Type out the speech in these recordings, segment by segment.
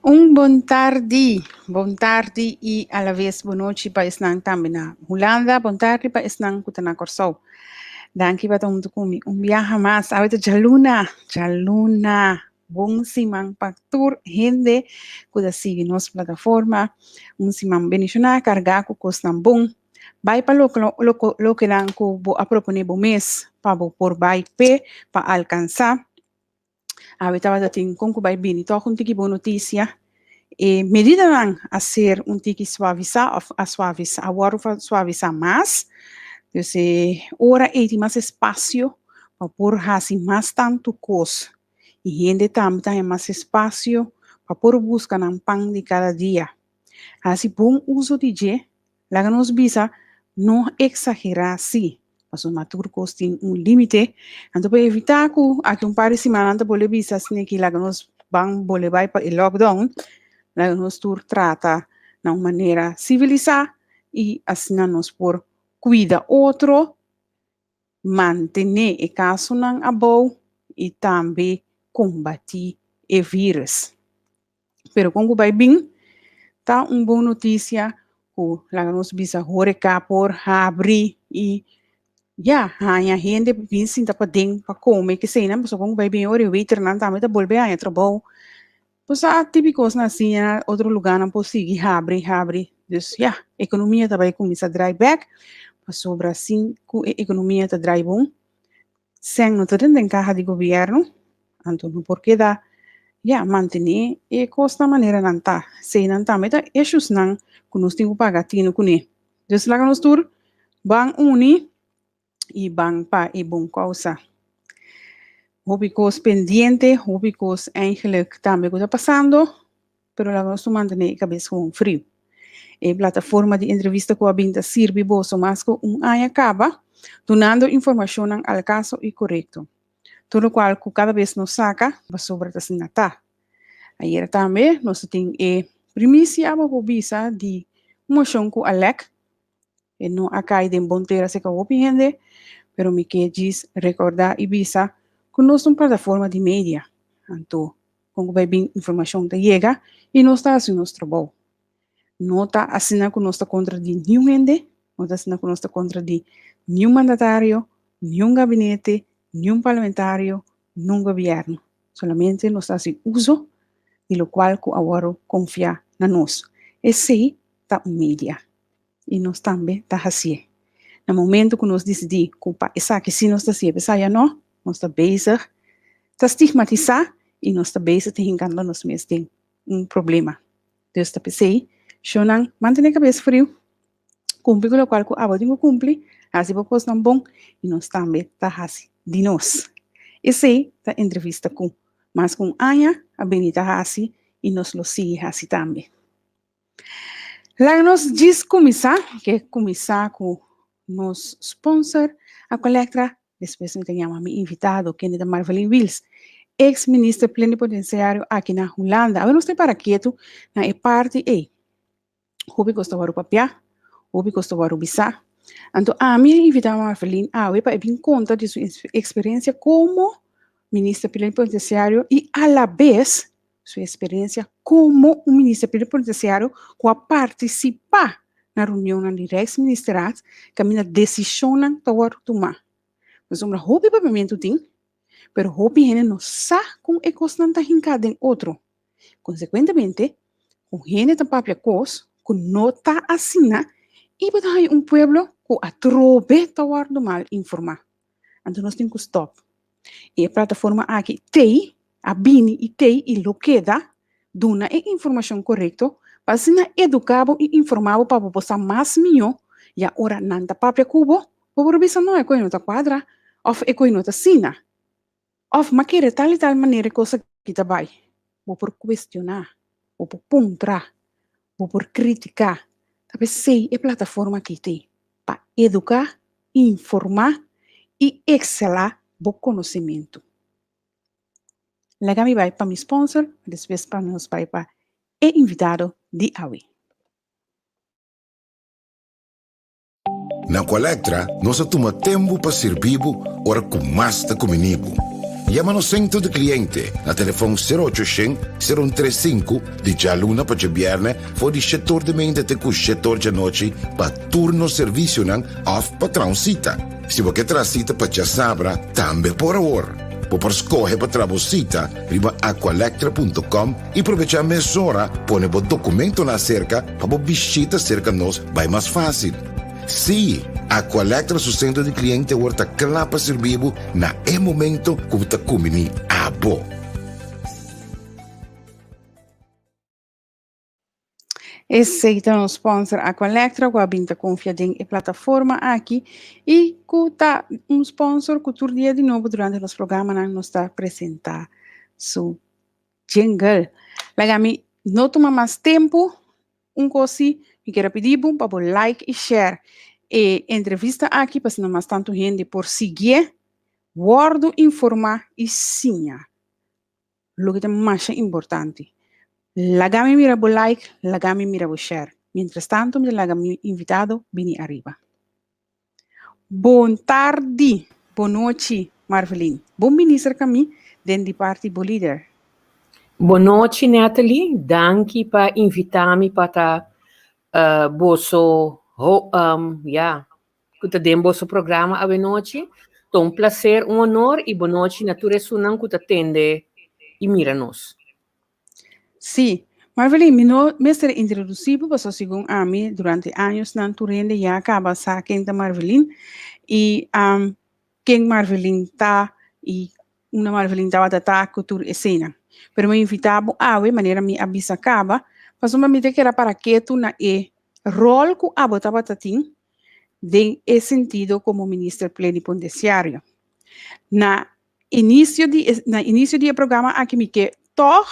Un bon tardi, bon tardi i alaves bon nochi pa esnan tambe na Hulanda, bon tardi pa esnan ku ta na Kòrsou. Danki pa ta huntu ku mi un biaha mas. Awe ta djaluna, djaluna. Bon siman pa tur hende ku ta sigui nos plataforma. Un siman bendishoná, kargá ku kosnan bon. Bai pa lokenan ku bo a proponé bo mes pa bo por bai p'e, pa alkansá. Awe tabata tin kon ku bai bini tòg un tiki bon notisia. E medidanan a ser un tiki suavisá òf a suavisá, a wòrdu suavisá mas. Dus e ora ei tin mas espasio pa por hasi mas tantu kos. I hende tambe ta haña mas espasio pa por buska nan pan di kada dia. Hasi bon uso di dje, laga nos bisa no eksagerá sí, pasobra tur kos tin un límite. Anto pa evitá ku aki un par di siman nan ta bolbe bisa asina ki laga nos ban bolbe bai pa e lockdown, laga nos tur trata na un manera sivilisá i asina nos por kuida otro mantené e kasonan abou i tambe kombatí e vírùs. Pero kon ku bai bin, ta un bon notisia ku laga nos bisa horeca por habri i ya, haña hende bin sinta paden pa kome keseinan, pasobra kon ku bai bin ora e waiternan tambe ta bolbe haña trabou. Bo sa tipi kosnan asina otro lugánan por sigui habri habri. Dus ya, ekonomia ta bai kuminsá drai bèk, pasobra sin ku e ekonomia ta drai bon, sèn no ta den den kaha di gobièrnu, anto no por keda ya mantené e kosnan manera nan ta. Eseinan tambe ta issuesnan ku nos tin ku paga tinu kuné. Dus laga nos tur ban uni i ban pa e bon kousa. Hopi kos pendiente, hopi kos eigenlijk tambe ku ta pasando, pero laga nos tur mantené e kabes gewoon friu. E plataforma di entrevista ku a bin ta sirbi boso mas ku un aña kaba, dunando informashonnan al kaso i korekto. Tur lokual ku kada bes nos saka, pasobra ta asina ta. Ayera tambe nos ta tin e primisia, bo por bisa, di un moshon ku a lèk E no a kai den bon tera serka hopi hende, pero mi ke djis rekordá i bisa ku nos ta un plataforma di media, anto kon ku bai bin informashon ta yega i nos ta hasi nos trabou. No ta asina ku nos ta kontra di niun hende, no ta asina ku nos ta kontra di niun mandatario, niun gabinete, niun parlamentario, niun gobièrnu. Solamente nos ta hasi uso di lokual ku a wòrdu konfiá na nos. Esei ta un media i nos tambe ta hasié. Na momento ku nos disidí ku pa esaki sí nos ta hasié, pa esaya no, nos ta bezig ta stigmatisá i nos ta bezig ta hinkando nos mes den un problema. Dus ta p'esei, shownan, mantené kabes friu, kumpli ku lokual ku abo tin ku kumpli, hasi bo kosnan bon i nos tambe ta hasi di nos. Esei ta entrevista ku mas ku un aña a bini ta hasi i nos lo sigui hasi tambe. Laga nos djis kuminsá, ke kuminsá ku nos sponsor Aqualectra, despues mi ta yama mi invitado kende ta Marvelyn Wiels, ex minister plenipotenciario aki na Hulanda. Awe nos ta para ketu na e parti ei. Hopi kos ta wòrdu papiá, hopi kos ta wòrdu bisá. Anto ami a invitá Marvelyn awe pa e bin konta di su eksperensia komo minister plenipotenciario i alabes su experiencia como un minister plenipotenciario cu a participa na reunionnan di Rijksministerraad caminda decisionnan ta wordo tuma. Pasobra hopi papiamentu tin, pero hopi hende no sa con e cosnan ta hinca den otro. Consecuentemente, cu hende ta papia cos cu no ta asina y bo ta haya un pueblo cu atrobe ta wordo mal informa. Anto nos tin cu stop. E plataforma aki t'ei, a bini i t'ei i lo keda duna e informashon korekto pa asina eduká bo i informá bo pa bo por sa mas mihó ya ora nan ta papia ku bo, bo por bisa no e koe no ta kuadra òf e koe no ta asina òf m'a kere tal i tal manera e kos aki ta bai. Bo por kuestioná, bo por puntra, bo por kritiká. Ta p'esei e plataforma aki t'ei, pa eduká informá i ekselá bo konosementu. Laga mi bai pa mi sponsor, despues pa nos bai pa e invitado di awe. Na Aqualectra nos a tuma tempu pa sirbi bo ora ku mas ta kumini bo. Yama nos Sentro di Kliente na telefòn sero ocho shen, sero un tres sinku di djaluna pa djabièrnè for di shetor di meinta te ku shetor djanochi pa tur nos servisionan òf pa traha un sita. Si bo ke traha sita pa djasabra tambe por awor. Bo por skohe pa traha bo sita riba aqualectra punto com i probechá mesora pone bo dokumentonan aserka pa bo bishita serka nos bai mas fásil. Sí, Aqualectra su sentro di kliente awor ta kla pa sirbi bo na e momento ku bo ta kumbiní abo. Esei ta nos sponsor Aqualectra ku a bin ta konfia den e plataforma aki i ku ta un sponsor ku tur dia di nobo durante nos programanan nos ta presentá su jingle. Laga mi no tuma mas tempu. Un kos si, mi kier a pidi bo pa bo like i share e entrevista aki pa asina mas tantu hende por siguié, wòrdu informá i siña loke ta masha importante. Laga mi mira bo like, laga mi mira bo share. Mientras tanto mi ta laga mi invitado bini ariba. Bon tardi, bon nochi Marvelin. Bon bini serka mi den di parti bo lider. Bon nochi Natalie, danki pa invita mi pa ta boso ya ku ta den boso programa awe nochi. Ta un placer, un honor i bon nochi na tur esunnan ku ta tende i mira nos. Sí, Marvelyn, mi no mester introducí bo pasobra segun ami durante añosnan tur hende ya caba sa ken ta Marvelyn y ken Marvelyn ta y unda Marvelyn tabata ta cu tur eseinan. Pero mi invita bo awe manera mi a bisa caba pasobra mi ta keda para ketu na e rol cu abo tabata tin den e sentido como Minister Plenipotenciario. Na Inicio di e na inicio di e programa aki mi ke tog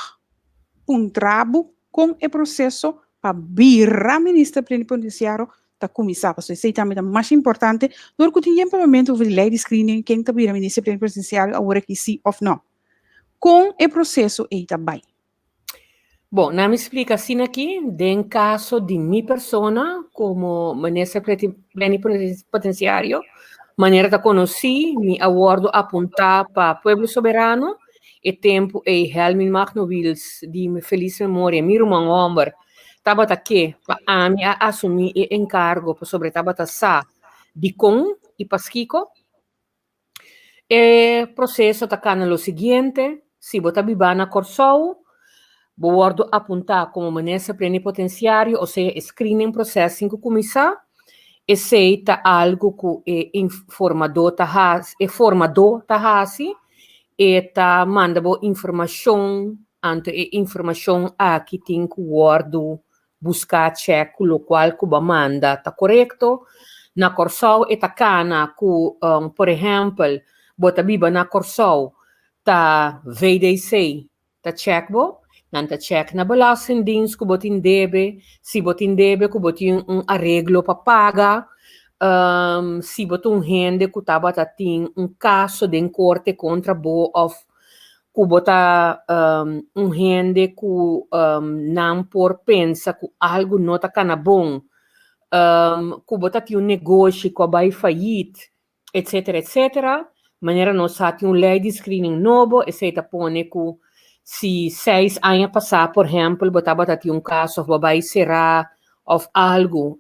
puntra bo kon e proceso pa bira minister plenipotenciario ta cuminsa pasobra esey tambe ta mas importante dor cu tin yen pamamento over di ley di screening ken ta bira minister plenipotenciario awor aki si of no. Kon e proceso ey ta bay? Bon, na mi splika asina aki, den kaso di mi persona komo minister plenipotenciario, manera ta konosí, mi a wòrdu apuntá pa Pueblo Soberano, e tempu ei Helmin Magno Wiels di felis memoria, mi ruman hòmber, tabata ke pa ami a asumí e enkargo pasobra e tabata sa dikon i paskiko. E proseso ta kana lo siguiente, si bo ta biba na Kòrsou, bo wòrdu apuntá komo minister plenipotensiario, osea e screening process sin ku kuminsá. Esei ta algu ku e informadó ta hasi, e formadó ta hasi, e ta manda bo informashon, anto e informashon aki tin ku wòrdu busca check cu locual cu bo a manda ta corecto. Na Corsou e ta cana cu por ehempel bo ta biba na Corsou ta VDC ta check bo, nan ta check na Belastingdienst cu bo tin debe, si bo tin debe cu bo tin un areglo pa paga, si bo ta un hende cu tabata tin un caso den corte contra bo of ku bo ta un hende ku nan por pensa ku algu no ta kana bon, ku bo ta tin un negoshi ku a bai fayit, etsetera, etsetera. Manera nos sa tin un lei di screening nobo, esei ta pone ku si seis aña pasá, por ehèmpel, bo tabata tin un kaso òf bo a bai será òf algu,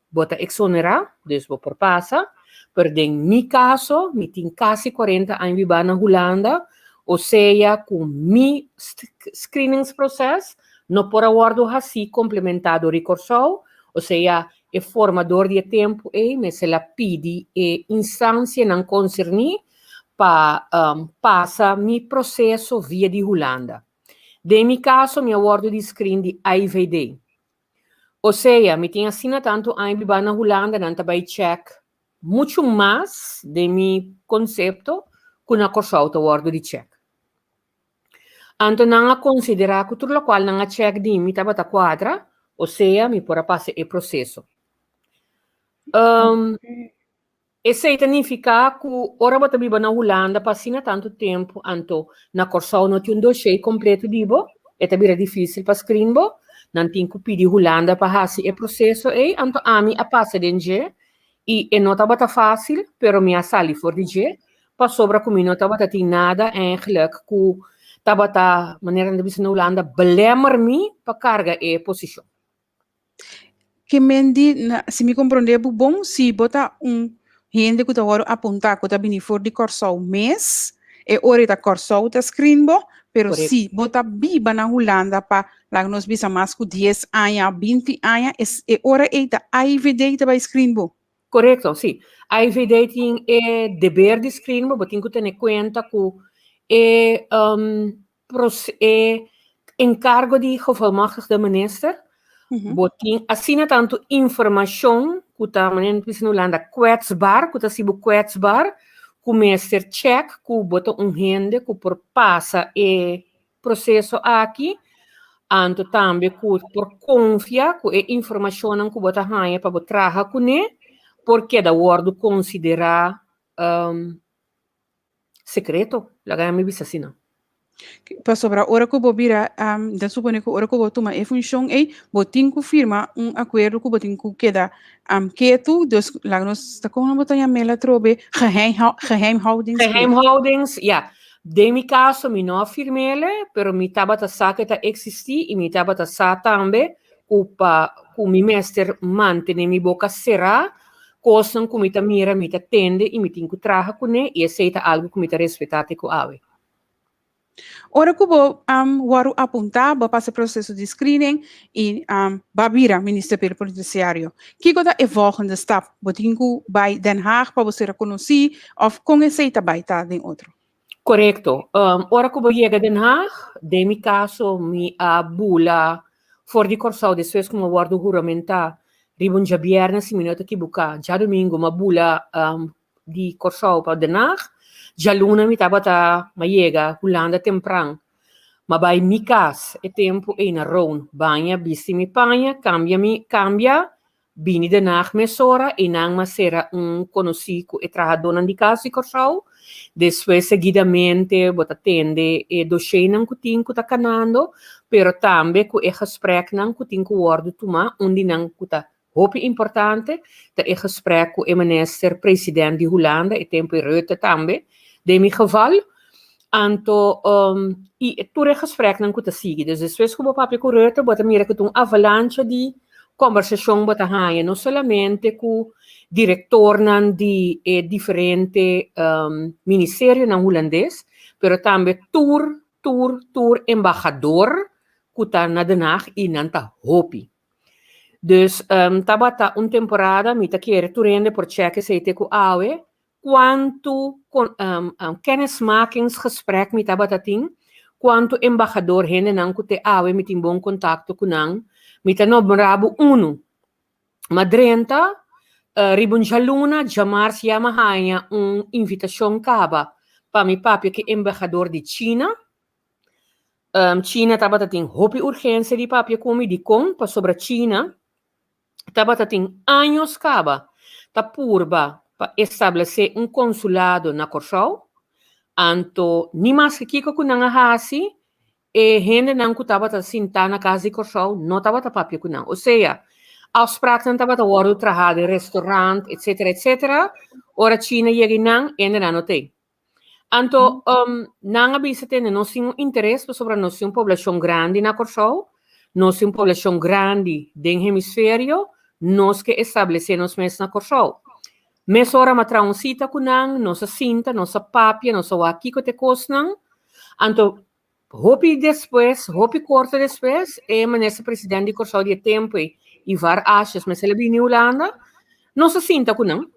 Bo ta exonerá, dus bo por pasa, pero den mi caso, mi tin casi cuarenta aña bibá na Hulanda, osea cu mi screeningsproces no por a wordo hací complementá dor di Corsou, osea e formador di e tempo ei mester la pidi e instancianan concerní pa pasa mi proceso via di Hulanda. Den mi caso mi a wordo di screen di IVD. Osea, mi tin asina tantu aña bibá na Hulanda, nan ta bai chèk muchu mas den mi konsepto ku na Kòrsou ta wòrdu di chèk. Anto nan a konsiderá ku tur lokual nan a chèk di mi tabata kuadra, osea mi por a pasa e proseso. Esei ta nifiká ku ora bo ta biba na Hulanda pa asina tantu tempu, anto na Kòrsou no tin un doshé kompleto di bo, e ta bira difísil pa skrin bo. Nan tin ku pidi Hulanda pa hasi e proseso ei, anto ami a pasa den dje i e no tabata fásil, pero mi a sali for di dje. pasobra ku mi no tabata tin nada eigenlijk ku tabata, manera nan ta bisa na Hulanda, belemmer mi pa karga e posishon. Ke men di, na, si mi komprondé bo bon, si bo ta un hende ku ta wòrdu apuntá ku ta bini for di Kòrsou mes, e ora ei ta Kòrsou ta screen bo, pero Korekto. si bo ta biba na Hulanda pa, laga nos bisa mas ku dies aña, binti aña, es e ora ei ta AIVD ta bai screen bo. Korekto, si. AIVD tin e deber di screen bo, bo tin ku tene kuenta ku e e enkargo di gevolmachtigde minister, bo tin asina tantu informashon ku ta, manera nan ta bisa na Hulanda, kwetsbaar, ku ta hasi bo kwetsbaar, ku mester chèk ku bo ta un hende ku por pasa e proseso aki, anto tambe ku por konfia ku e informashonnan ku bo ta haña pa bo traha kuné por keda wòrdu konsiderá Secreto, laga mi bisa asina. Pasobra ora ku bo bira, um, ta supone ku ora ku bo tuma e funshon ei, bo tin ku firma un akuerdo ku bo tin ku keda um, ketu, dus laga nos, ta kon bo ta yam'el atrobe? Geheimhou, geheimhoudingsplicht. Geheimhoudings, ja. Den mi kaso mi no a firm'ele, pero mi tabata sa ku e ta eksistí i mi tabata sa tambe ku pa ku mi mester mantene mi boka será Kosnan ku mi ta mira, mi ta tende i mi tin ku traha kuné, i esei ta algu ku mi ta respetá te ku awe. Ora ku bo wòrdu apuntá, bo a pasa e proseso di screening i bo a bira Minister Plenipotenciario. Kiko ta e volgende stap? Bo tin ku bai Den Haag pa bo ser rekonosí òf kon esei ta bai ta den otro? Korekto. Ora ku bo yega Den Haag, den mi kaso mi a bula for di Kòrsou despues ku mi a wòrdu huramentá riba un djabièrnè si mi no ta kibuká. Djadumingu mi a bula di Kòrsou pa Den Haag. Djaluna mi tabata, mi a yega Hulanda tempran. Mi a bai mi kas e tempu ei na Roon, baña, bisti mi paña, kambia mi kambia Bini Den Haag mesora i nan a sera un konosí ku e trahadónan di Kas di Kòrsou. Despues seguidamente bo ta tende e doshénan ku tin ku ta kanando, pero tambe ku e gespreknan ku tin ku wòrdu tumá. Un di nan ku ta hopi importante ta e gesprek ku e minister president di Hulanda, e tempu e Rutte tambe, den mi geval. Anto i tur e gespreknan ku ta sigui. Dus despues ku bo papia ku Rutte bo ta mira ku ta un avalancha di kombersashon bo ta haña, no solamente ku direktornan di e diferente ministerionan hulandes, pero tambe tur tur tur embahador ku ta na Den Haag i nan ta hopi. Dus tabata un temporada mi ta kere tur hende por chèk esei te ku awe Kuantu kennismakingsgesprek mi tabata tin, kuantu embahador hendenan ku te awe mi tin bon kontakto ku nan, mi ta nombra bo unu. Ma drenta riba un djaluna, djamars ya mi a haña un invitashon kaba pa mi papia ku e embahador di China. China tabata tin hopi urgensia di papia ku mi, dikon? Pasobra China tabata tin años kaba ta purba pa establesé un konsulado na Kòrsou, anto ni maske kiko ku nan a hasi, e hendenan ku tabata sintá na kas di Kòrsou no tabata papia ku nan. Osea, afspraknan tabata wòrdu trahá den restorant, etsetera, etsetera, ora China yega i nan, hendenan no t'ei. Anto, nan a bisa tende nos tin un interes pasobra nos tin un poblashon grandi na Kòrsou, nos tin un poblashon grandi den hemisferio, nos ke establesé nos mes na Kòrsou. Mesora mi a traha un sita ku nan, nos a sinta, nos a papia, nos a wak kiko ta e kosnan. Anto, hopi despues, hopi korto despues, e minister president di Kòrsou di e tempu ei, Ivar Asjes, mester a bini Hulanda, nos a sinta ku nan.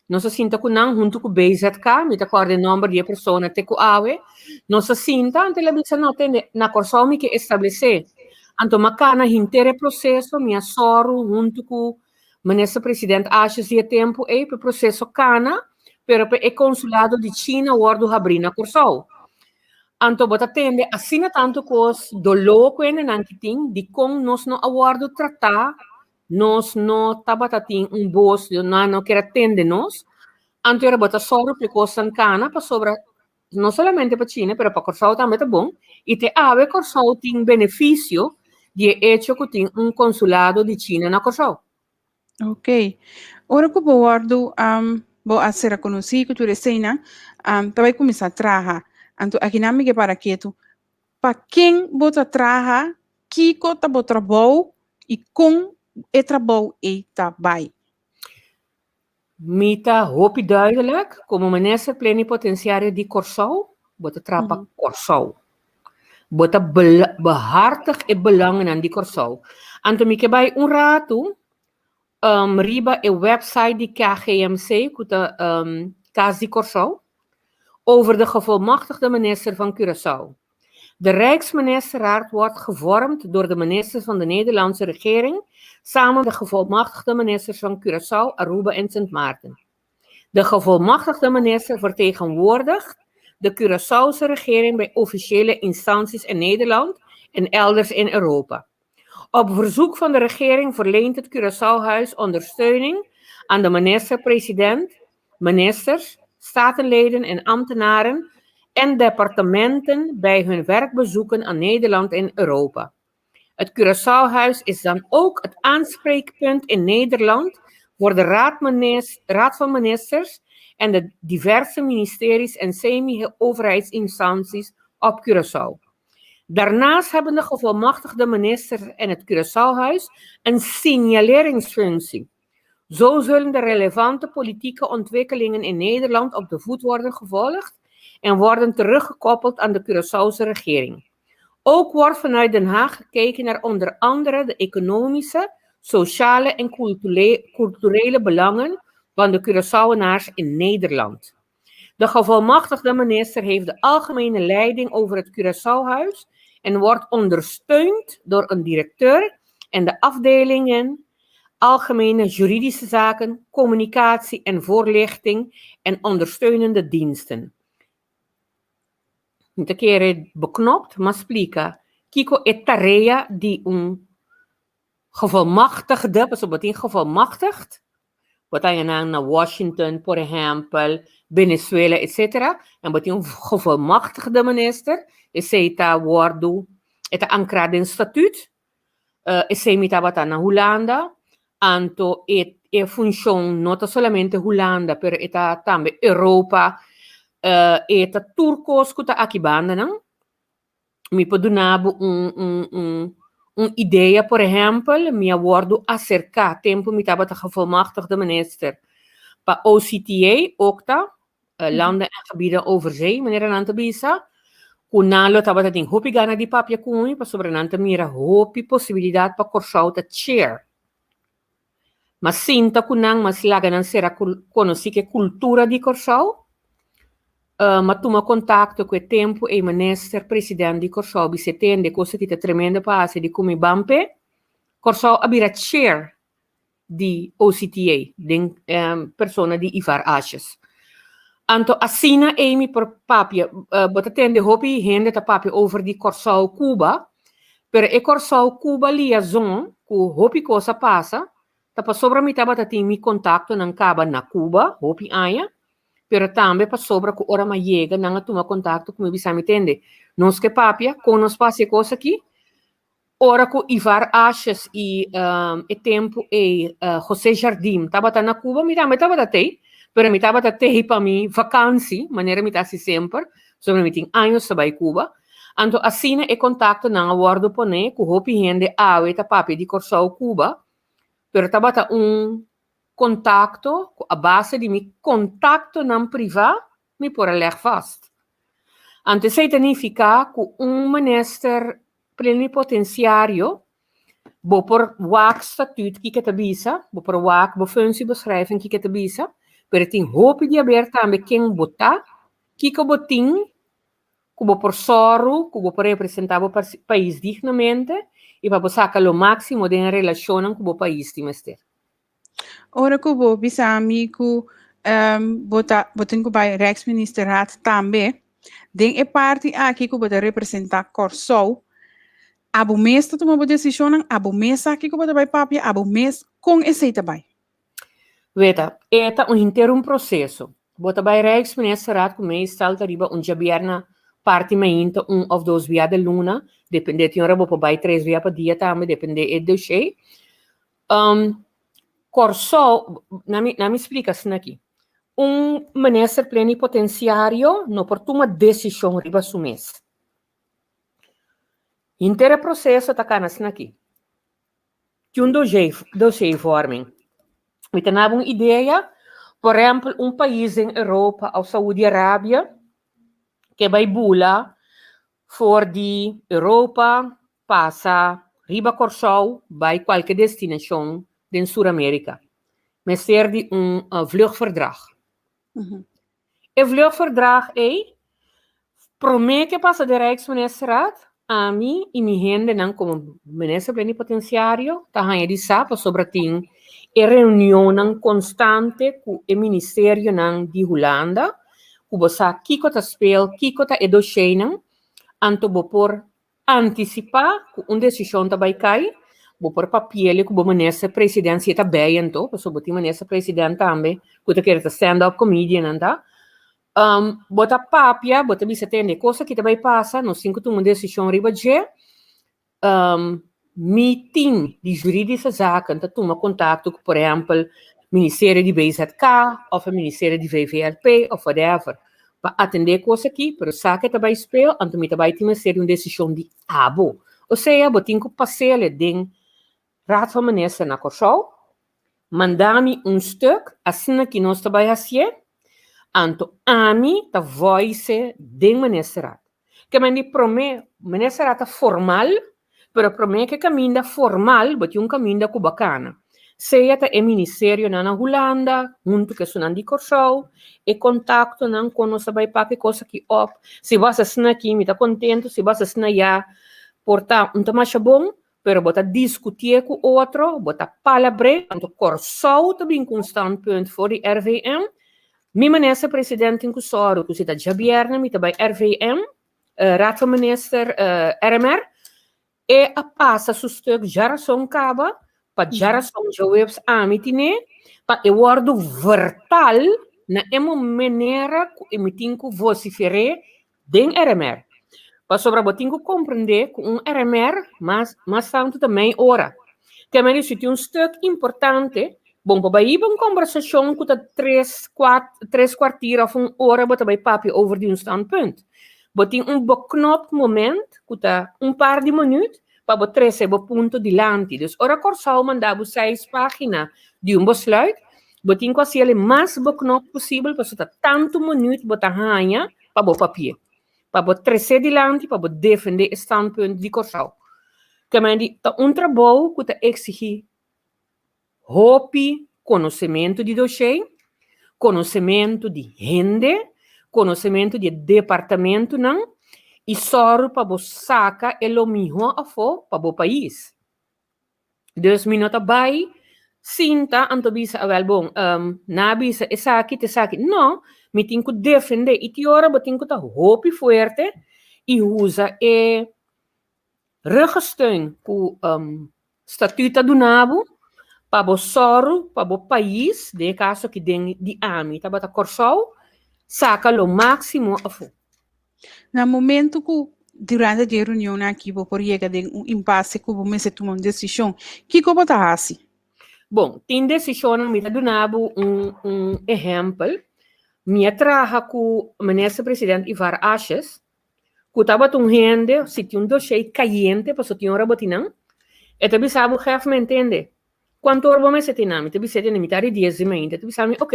Nos a sinta ku nan huntu ku BZK, mi ta kòrda e nòmber di e persona te ku awe. Nos a sinta, anto el a bisa, no, tende, na Kòrsou mi ke establesé. Anto mi a kana henter e proseso, mi a sòru huntu ku Minister President Asjes di e tempu ei pa e proseso kana, pero pa e konsulado di China wòrdu habrí na Kòrsou. Anto bo ta tende asina tantu kos doló ku hendenan ki tin dikon nos no a wòrdu tratá. Nos no tabata tin un bos, nan no kier a tende nos. Anto era bo ta sòru pa e kosnan kana pasobra no solamente pa China pero pa Kòrsou tambe ta bon i te awe Kòrsou tin benefisio di e echo ku tin un konsulado di China na Kòrsou. Ok. Ora ku bo wòrdu bo a sera konosí ku tur eseinan. ta bai kuminsá traha. Anto akinan mi ke para ketu, pa ken bo ta traha, kiko ta bo trabou i kon e trabou ei ta bai? Mi ta hopi duidelijk, komo minister plenipotensiario di Kòrsou, bo ta traha pa Kòrsou. Bo ta behartig e belangennan di Kòrsou. Anto mi ke bai un ratu riba e website di KGMC, ku ta Kas di Kòrsou, over de gevolmachtigde minister van Curaçao. De Rijksministerraad wordt gevormd door de ministers van de Nederlandse regering samen met de gevolmachtigde ministers van Curaçao, Aruba en Sint Maarten. De gevolmachtigde minister vertegenwoordigt de Curaçaose regering bij officiële instanties in Nederland en elders in Europa. Op verzoek van de regering verleent het Curaçaohuis ondersteuning aan de minister-president, ministers, statenleden en ambtenaren en departementen bij hun werkbezoeken aan Nederland en Europa. Het Curaçaohuis is dan ook het aanspreekpunt in Nederland voor de Raad van Ministers en de diverse ministeries en semi-overheidsinstanties op Curaçao. Daarnaast hebben de gevolmachtigde ministers en het Curaçaohuis een signaleringsfunctie. Zo zullen de relevante politieke ontwikkelingen in Nederland op de voet worden gevolgd en worden teruggekoppeld aan de Curaçaose regering. Ook wordt vanuit Den Haag gekeken naar onder andere de economische, sociale en culturele belangen van de Curaçaoenaars in Nederland. De gevolmachtigde minister heeft de algemene leiding over het Curaçaohuis en wordt ondersteund door een directeur en de afdelingen Algemene Juridische Zaken, Communicatie en Voorlichting en ondersteunende diensten. Mi ta kere beknopt, m'a splika kiko e tarea di un gevolmachtigde, pasobra bo tin gevolmachtigd, bo ta haña nan na Washington, por ehèmpel, Venezuela, etcetera, en bo tin un gevolmachtigde minister, esei ta wòrdu, e ta ankrá den statuut, Esei mi tabata na Hulanda, anto e e funshon no ta solamente Hulanda, pero e ta tambe Europa, e ta tur kos ku ta aki bandanan. Mi por duna bo un un un un idea, por ehèmpel, mi a wòrdu aserká tempu mi tabata gevolmachtigde minister pa OCTA, OCTA, Landen en Gebieden Overzee, manera nan ta bisa, ku nan lo tabata tin hopi gana di papia ku mi pasobra nan ta mira hopi posibilidat pa Kòrsou ta chair. Mas sinta ku nan, mas laga nan sera konosí ku e kultura di Kòrsou. M'a tuma kontakto ku e tempu ei minister president di Kòrsou bisa e tende kos aki ta tremendo pa hasi di ku mi ban p'e. Kòrsou a bira chair di OCTA den persona di Ivar Asjes. Anto asina ei mi por papia, bo ta tende hopi hende ta papia over di Kòrsou Cuba, pero e Kòrsou Cuba liaison ku hopi kos a pasa ta pasobra mi tabata tin mi kontaktonan kaba na Cuba hopi aña, pero tambe pasobra ku ora mi a yega nan a tuma kontakto ku mi bisa mi tende nos ke papia kon nos por hasi e kos aki. Ora ku Ivar Asjes i e tempu ei José Jardim tabata na Cuba, mi tambe tabata tei, pero mi tabata tei pa mi vakansi, manera mi ta hasi semper, pasobra mi tin años ta bai Cuba. Anto asina e kontaktonan a wòrdu poné ku hopi hende awe ta papia di Kòrsou Cuba, pero tabata un kontakto ku a base di mi kontaktonan privá mi por a lèg vast. Anto esei ta nifiká ku un minister plenipotenciario, bo por wak statuut kiko ta bisa, bo por wak bo functiebeschrijving kiko ta bisa, pero tin hopi di haber tambe ken bo ta, kiko bo tin, ku bo por sòru, ku bo por representá bo pais dignamente i pa bo saka lo máksimo den e relashonnan ku bo pais tin mester. Ora ku bo bisa mi ku bo ta bo tin ku bai Rijksministerraad tambe, den e parti aki ku bo ta representá Kòrsou, abo mes ta tuma bo desishonnan, abo mes sa kiko bo ta bai papia, abo mes kon esei ta bai? Weta, e ta un henter un proseso. Bo ta bai Rijksministerraad ku meestal ta riba un djabièrna parti mainta un òf dos bia de luna, dependé tin ora bo por bai tres bia pa dia tambe, dependé e doshé. Kòrsou, na mi na mi splika asina aki. Un minister plenipotenciario no por tuma desishon riba su mes. Henter e proseso ta kana asina aki. Tin un dossiervorming. Mi ta naba un idea, por ehempel un pais den Europa of Saudi Arabia ke bai bula for di Europa pasa riba Kòrsou bai kualke destinashon den Sur Amerika. Mester di un vluchtverdrag. E vluchtverdrag ei, promé ke pasa den Rijksministerraad, ami i mi hendenan komo minister plenipotensiario ta haña di sa pasobra tin e reunionnan konstante ku e ministerionan di Hulanda ku bo sa kiko ta speel, kiko ta e dosheinan, anto bo por antisipá ku un desishon ta bai kai, bo por papiele ku bo minister president si e ta bei anto, pasobra bo tin minister president tambe ku ta kere ta stand up comedian anta, bo ta papia, bo ta bisa tende e kos aki ta bai pasa, nos tin ku tuma un desishon riba dje, Mi team di juridische zaken ta tuma kontakto ku por ehèmpel ministerio di BZK òf e ministerio di VVRP òf whatever pa atendé e kos aki, pero sa ke ta bai speel anto mi ta bai tin mester di un desishon di abo. Osea bo tin ku pas'ele den Raad van Minister na Kòrsou, manda mi un stuk asina ki nos ta bai hasié, anto ami ta voice den ministerraad. Ke men di promé, ministerraad ta formal, pero promé ke kaminda formal bo tin un kaminda ku bo a kana. Sea ta e ministerionan na Hulanda huntu ku esunnan di Kòrsou, e kontaktonan kon nos ta bai pak e kos aki òp. Si bo hasi asina aki mi ta kontentu, si bo hasi asina ya por ta un ta masha bon, pero bo ta diskutié ku otro, bo ta palabr'é, anto Kòrsou ta bin ku un standpunt for di RVM. Mi minister president tin ku sòru ku si ta djabièrnè mi ta bai RVM, Raad van Minister, RMR, e a pasa su stuk djarason kaba, pa djarason djaweps ami tin'é, pa e wòrdu vertal na e manera ku mi tin ku vosifer'é Den RMR. Pasobra bo tin ku komprendé ku un RMR mas mas tantu ta mei ora. Te mei si tin un stuk importante, bon por bai hiba un kombersashon ku ta tres kuat tres kuartir òf un ora bo ta bai papia over di un standpunt. Bo tin un beknop moment ku ta un par di minüt pa bo trese bo punto dilanti. Dus ora Kòrsou manda bo seis página di un besluit, bo tin ku hasiel e mas beknop posibel pasobra ta tantu minüt bo ta haña pa bo papia, pa bo trese dilanti, pa bo defende e standpunt di Kòrsou. Kemey ta un trabou ku ta eksigí hopi konosementu di doshé, konosementu di hende, konosementu di e departamentunan i sòru pa bo saka e lo mihó afó pa bo pais. Dus mi no ta bai sinta anto bisa awel bon na bisa esaki ta esaki. No, mi tin ku defende i tin ora bo tin ku ta hopi fuerte i usa e ruggensteun ku statuut ta duna bo pa bo sòru pa bo pais, den e kaso aki den di ami tabata Kòrsou, saka lo máksimo afó. Na momento ku durante di e reunionnan aki bo por yega den un impase ku bo mester tuma un desishon, kiko bo ta hasi? Bon, tin desishonnan, mi ta duna bo un un ehèmpel. Mi a traha ku Minister President Ivar Asjes, ku tabata un hende, si tin un doshé kayente, pasobra tin ora bo tin nan, e ta bisa bo, Gef, mi entende, Kuantu ora bo mester tin nan? Mi ta bis'é tene mitar di dies di mainta. E ta bisa mi, ok.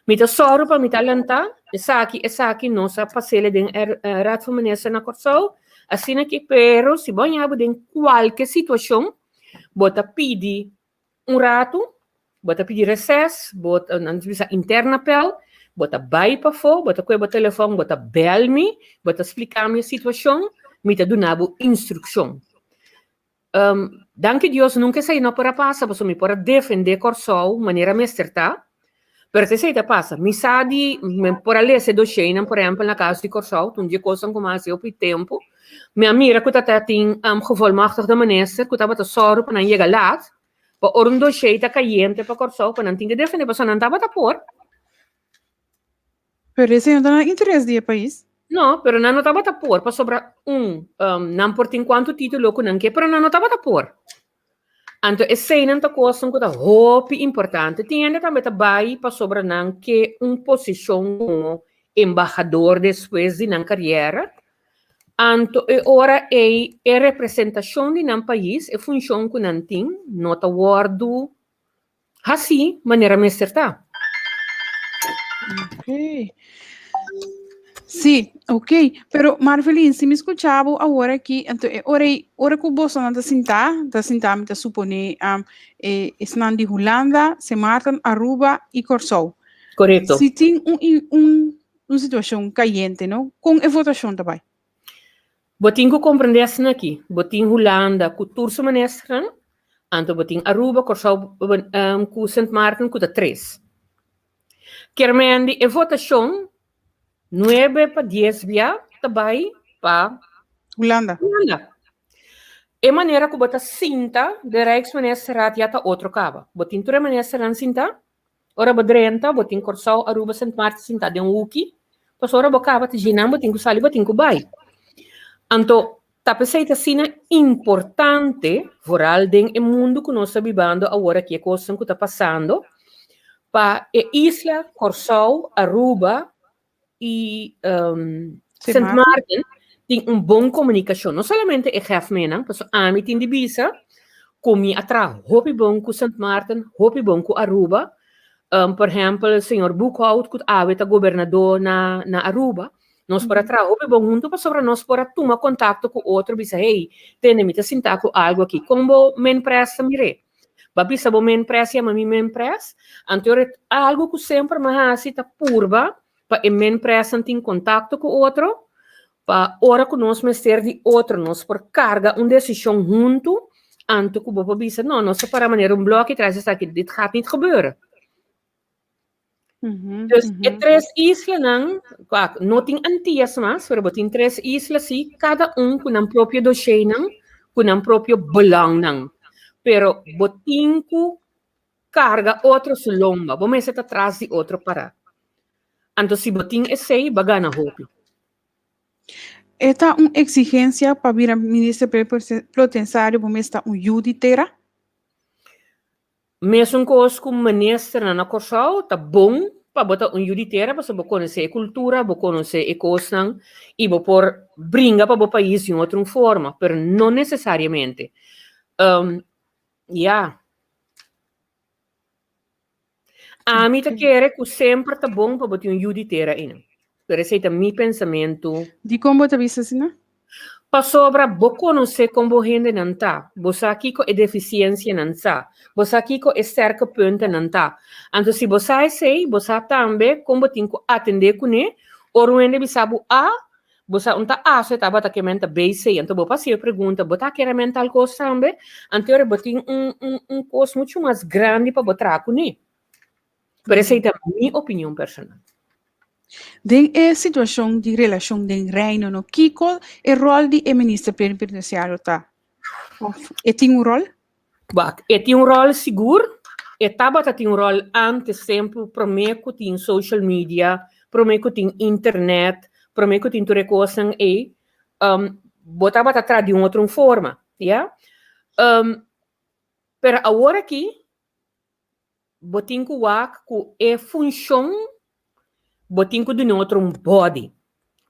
Mi ta sòru pa mi ta lantá. Esaki, esaki, nos a pas'el den e Raad van Minister na Kòrsou. Asina ki, pero si bo haña bo den kualke situashon, bo ta pidi un ratu, bo ta pidi reses, bo ta, nan ta bisa intern appel, bo ta bai pafó, bo ta kohe bo telefòn, bo ta bèl mi, bo ta splika mi e situashon, mi ta duna bo instrukshon. Danki Dios nunka esei no por a pasa pasobra mi por a defendé Kòrsou manera mester ta, pero si esei ta pasa mi sa di mi por a lesa e dosheinan por ehèmpel na kaso di Kòrsou ta un di e kosnan ku mi a hasi hopi tempu mi a mira ku ta ta tin gevolmachtigde minister ku tabata sòru pa nan yega lat pa ora un doshei ta kayente pa Kòrsou pa nan tin ke defendé pasobra nan tabata por. Pero esei no ta na interes di e pais. No, pero nan no tabata por, pasobra un, um, nan por tin cuanto título cu nan ke, pero nan no tabata por. Anto eseinan ta kosnan ku ta hopi importante. Tin hende tambe ta bai pasobra nan ke un posishon komo embahador despues di nan kariera. Anto e ora ei e representashon di nan pais, e funshon ku nan tin, no ta wòrdu Hasi manera mester ta. Ok. Sí, ok. Pero Marvelin, si mi skucha bo awor aki, anto e ora ei, ora ku bosonan ta sintá, ta sintá mi ta suponé um, e esnan di Hulanda, Sint Maarten, Aruba i Kòrsou. Korekto. Si tin un i- un un situashon kayente, no? Kon e votashon ta bai? Bo tin ku komprendé asina aki, bo tin Hulanda ku tur su ministernan, anto bo tin Aruba, Kòrsou ku Sint Maarten ku ta tres. Kermendi e votashon nuebe pa dies bia ta bai pa Hulanda. Hulanda. E manera ku bo ta sinta den Rijksministerraad ya ta otro kaba. Bo tin tur e ministernan sinta, Ora bo drenta, bo tin Kòrsou, Aruba, Sint Maarten sintá den un huki. Pasobra ora bo kaba ta djinan, bo tin ku sali, bo tin ku bai. Anto, ta p'esei ta asina importante, vooral den e mundu ku nos ta bibando awor aki, e kosnan ku ta pasando, pa e isla Kòrsou, Aruba, i Sint Maarten tin un bon komunikashon. No solamente e gèfmennan, pasobra ami tin di bisa ku mi a traha hopi bon ku Sint Maarten, hopi bon ku Aruba. Por ehèmpel, señor Boekhout ku awe ta gobernadó na na Aruba. Nos por a traha hopi bon huntu pasobra nos por a tuma kontakto ku otro bisa, hey, tende mi ta sinta ku algu aki, kon bo menpres ta mir'é? Bo a bisa bo menpres yama mi menpres? Anto algu ku semper mi a hasi ta purba pa e menpresnan tin kontakto ku otro, pa ora ku nos mester di otro nos por karga un desishon huntu, anto ku bo por bisa, no, nos ta para manera un blòki tras esaki, dit gaat niet gebeuren. Dus e tres islanan, wak, no tin Antillas mas, pero bo tin tres isla sí, kada un ku nan propio dosheinan, ku nan propio belangnan. Pero bo tin ku karga otro su lomba, bo mester ta tras di otro pará. Anto si bo tin esei, bo a gana hopi. E ta un eksigensia pa bira minister plenipotensiario bo mester ta un yu di tera? Mesun kos ku ministernan na Kòrsou, ta bon pa bo ta un yu di tera pasobra bo konosé e kultura, bo konosé e kosnan i bo por bringa pa bo pais di un otro forma, pero no nesesariamente. Ya. Ami ta kere ku semper ta bon pa bo tin un yu di tera einan. Pero esei ta mi pensamentu. Dikon bo ta bisa asina? Pasobra bo konosé kon bo hendenan ta, bo sa kiko e defisiensianan sa, bo sa kiko e sterke puntonan ta. Anto si bo sa esei, bo sa tambe kon bo tin ku atendé kuné. Ora un hende bisa bo A, bo sa un ta A so e tabata ke men ta B, C. Anto bo por hasi e pregunta, bo ta kere men tal kos tambe? Anto ora bo tin un un un kos muchu mas grandi pa bo traha kuné. Pero esei ta mi opinion personal. Den e situashon di relashon den Reino no, kiko e ròl di e minister plenipotensiario ta? Òf e tin un ròl? Wak, e tin un ròl sigur. E tabata tin un ròl ántes tempu promé ku tin social media, promé ku tin internet, promé ku tin tur e kosnan ei. Bo tabata traha di un otro forma, ya. Pero awor aki Bo tin ku wak ku e funshon bo tin ku duna otro un body.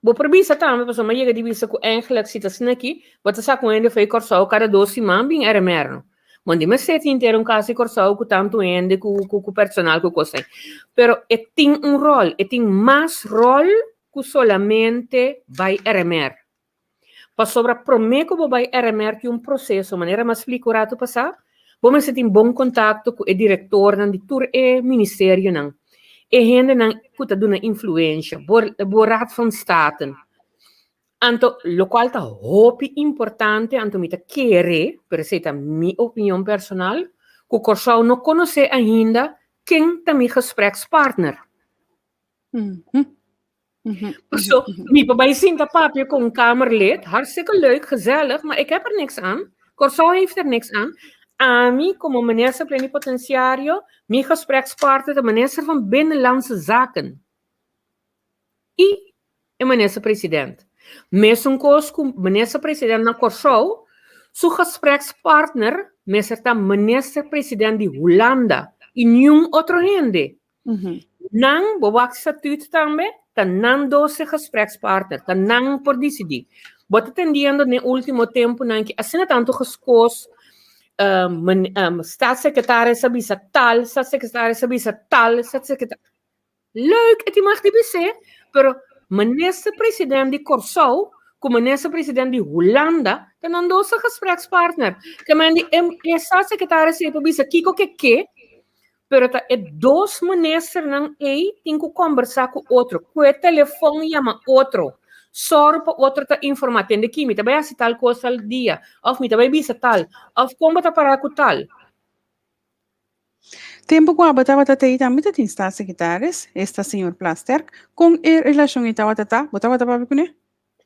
Bo por bisa tambe, pasobra mi a yega di bisa ku eigenlijk si ta asina aki, bo ta sa ku un hende for di Kòrsou kada dos siman bin RMR no. Bo no mester tin henter un kas di Kòrsou ku tantu hende ku ku personal ku kos ei. Pero e tin un ròl, e tin mas ròl ku solamente bai RMR. Pasobra promé ku bo bai RMR tin un proseso, manera mi a splika un ratu pasá, bo mester tin bon kontakto ku e direktornan di tur e ministerionan, e hendenan ku ta duna influensha, bo bo Raad van Staten. Anto lokual ta hopi importante, anto mi ta kere, pero esei ta mi opinion personal, ku Kòrsou no konosé ainda ken ta mi gesprekspartner. So, mi por bai sinta papia ku un kamerlid, hartstikke leuk, gezellig, maar ik heb er niks aan. Kòrsou heeft er niks aan. Ami, komo minister plenipotensiario, mi gesprekspartner ta minister van Binnenlandse Zaken i e minister president. Mesun kos ku minister president na Kòrsou. Su gesprekspartner mester ta minister-president di Hulanda i niun otro hende. Nan, bo wak statuut tambe, ta nan dos e gesprekspartner, ta nan por disidí. Bo ta tendiendo den último tempunan ki asina tantu geskos, staatssecretaris a bisa tal, staatssecretaris a bisa tal, staatssecretaris. Leuk, e tin mag di bis'é, pero minister president di Kòrsou ku minister president di Hulanda ta nan dos gesprekspartner. Ke men di e e staatssecretaris ei por bisa kiko ke ke, pero ta e dos ministernan ei tin ku kombersá ku otro, kue telefòn yama otro, sòru pa otro ta informá, tende ki mi ta bai hasi tal kos tal dia, òf mi ta bai bisa tal, òf kon bo ta pará ku tal. Tempu ku abo tabata t'ei tambe ta tin staatssecretaris, esta señor Plasterk. Kon e relashon ei tabata ta? Bo tabata papia kuné?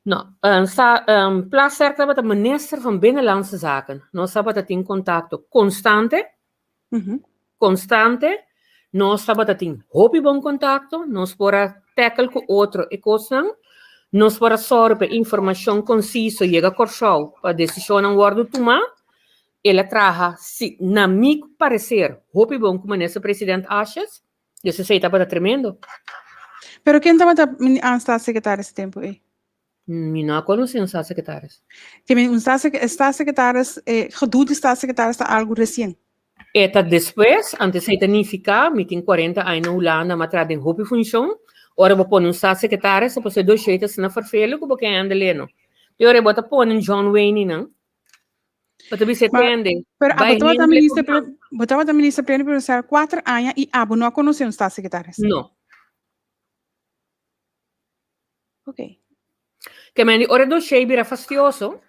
No, sa Plasterk tabata minister van Binnenlandse Zaken. Nos tabata tin kontakto konstante, konstante. Nos tabata tin hopi bon kontakto, nos por a tackle ku otro e kosnan. Nos por a sòru pa e informashon konsiso yega Kòrsou pa desishonnan wòrdu tumá. El a traha, si, na mi parecer, hopi bon cu Minister President Asjes. Dus esey tabata tremendo. Pero ken tabata an staatssecretaris e tempo ey? Mi no a conoce un staatssecretaris. Ke men un staatssecretaris, e gedoe di staatssecretaris ta algo recien. E ta despues, anto esey ta nifica, mi tin cuarenta aña na Hulanda, mi a traha den hopi funcion, ora bo pone un staatssecretaris, ta pasobra e dossier ta asina vervelig cu bo ke handle no. Te ora bo ta pone un John Wayne nan, Bo ta bisa tende. Pero abo tabata minister, bo tabata minister plenipotenciario cuater aña y abo no a conoce un staatssecretaris? No. Ok. Ke men di ora dossier bira fastioso,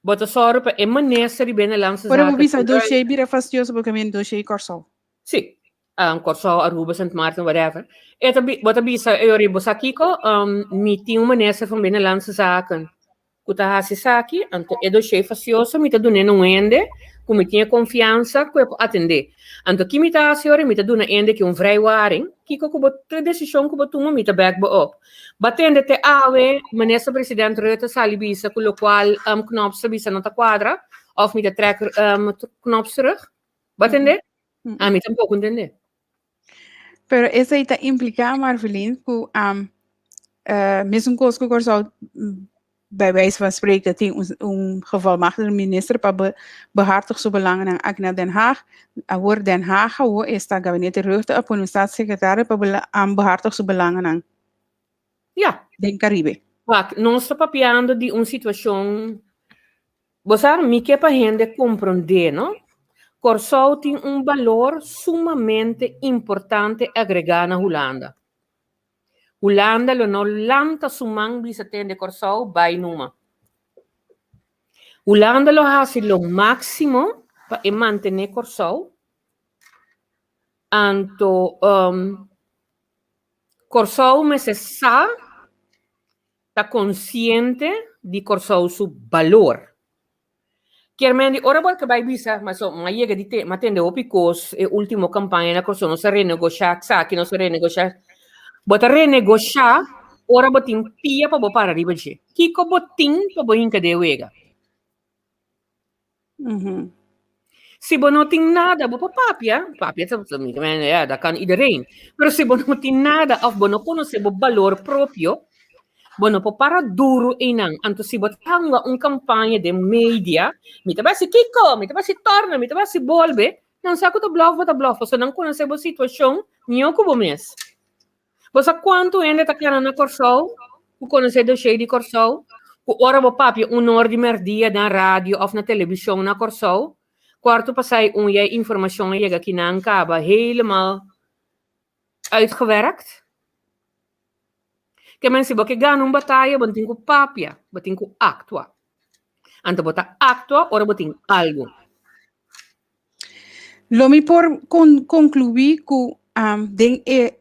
bo ta sòru pa e minister di Binnenlandse Ora bo bisa dossier bira fastioso, bo ke men dossier Kòrsou? Sí. Kòrsou, Aruba, Sint Maarten, whatever. E ta bo ta bisa e ora bo sa kiko, mi tin un minister van Binnenlandse Zaken ku ta hasi esaki, anto e doshé fasioso mi ta dun'é na un hende ku mi tin e konfiansa ku e por atendé. Anto ki mi ta hasi ora mi ta duna hende ki un vrijwaring, kiko ku bo tur desishon ku bo tuma mi ta bèk bo op. Bo a tende te awe Minister President Rutte sali bisa ku lokual Knops ta bisa no ta kuadra òf mi ta trèk Knops terug? Bo a tende? Ami tampoko ntende. Pero esei ta impliká, Marvelin, ku um, uh, mesun kos ku Kòrsou bij wijze van spreken tin un, un gevolmachtigde minister pa be, behartig su belangennan aki na Den Haag. Awor Den Haag awor esta gabinete Rutte a pone un staatssecretaris pa bela, um, behartig su belangennan. Ja. Den Caribe. Wak, nos ta papiando di un situashon Bo sa, mi ke pa hende komprondé, no? Kòrsou tin un balor sumamente importante agregá na Hulanda. Hulanda lo no lanta su man bisa tende Kòrsou bai numa. Hulanda lo hasi lo máksimo pa e mantené Kòrsou, anto Kòrsou mester sa ta konsiente di Kòrsou su balor. Kier men di ora bo ta bai bisa, ma so, m'a yega di te, m'a tende hopi kos e último kampaña na Kòrsou, nos a renegoshá esaki, nos a renegoshá. Bo ta renegoshá ora bo tin pia pa bo para riba dje. Kiko bo tin pa bo hinka den e wega? Si bo no tin nada, bo por papia, papia ta, ja, dat kan iedereen. Pero si bo no tin nada of bo no conoce bo balor propio, bo no por para duro einan. Anto si bo ta hunga un campaña den media, mi ta basi kiko, mi ta basi torna, mi ta basi bolbe, nan sa cu ta bluff bo ta bluff, pasobra nan conoce bo situacion mihor cu bo mes. Bo sa kuantu hende ta kana na Kòrsou ku konosé doshé di Kòrsou? Ku ora bo papia un or di mèrdia den radio òf na televishon na Kòrsou, kuartu pasá i un ya e informashon a yega kinan kaba helemaal uitgewerkt. Ke men si bo ke gana un bataya bo no tin ku papia, bo tin ku aktua. Anto bo ta aktua ora bo tin algu. Lo mi por conclui cu den e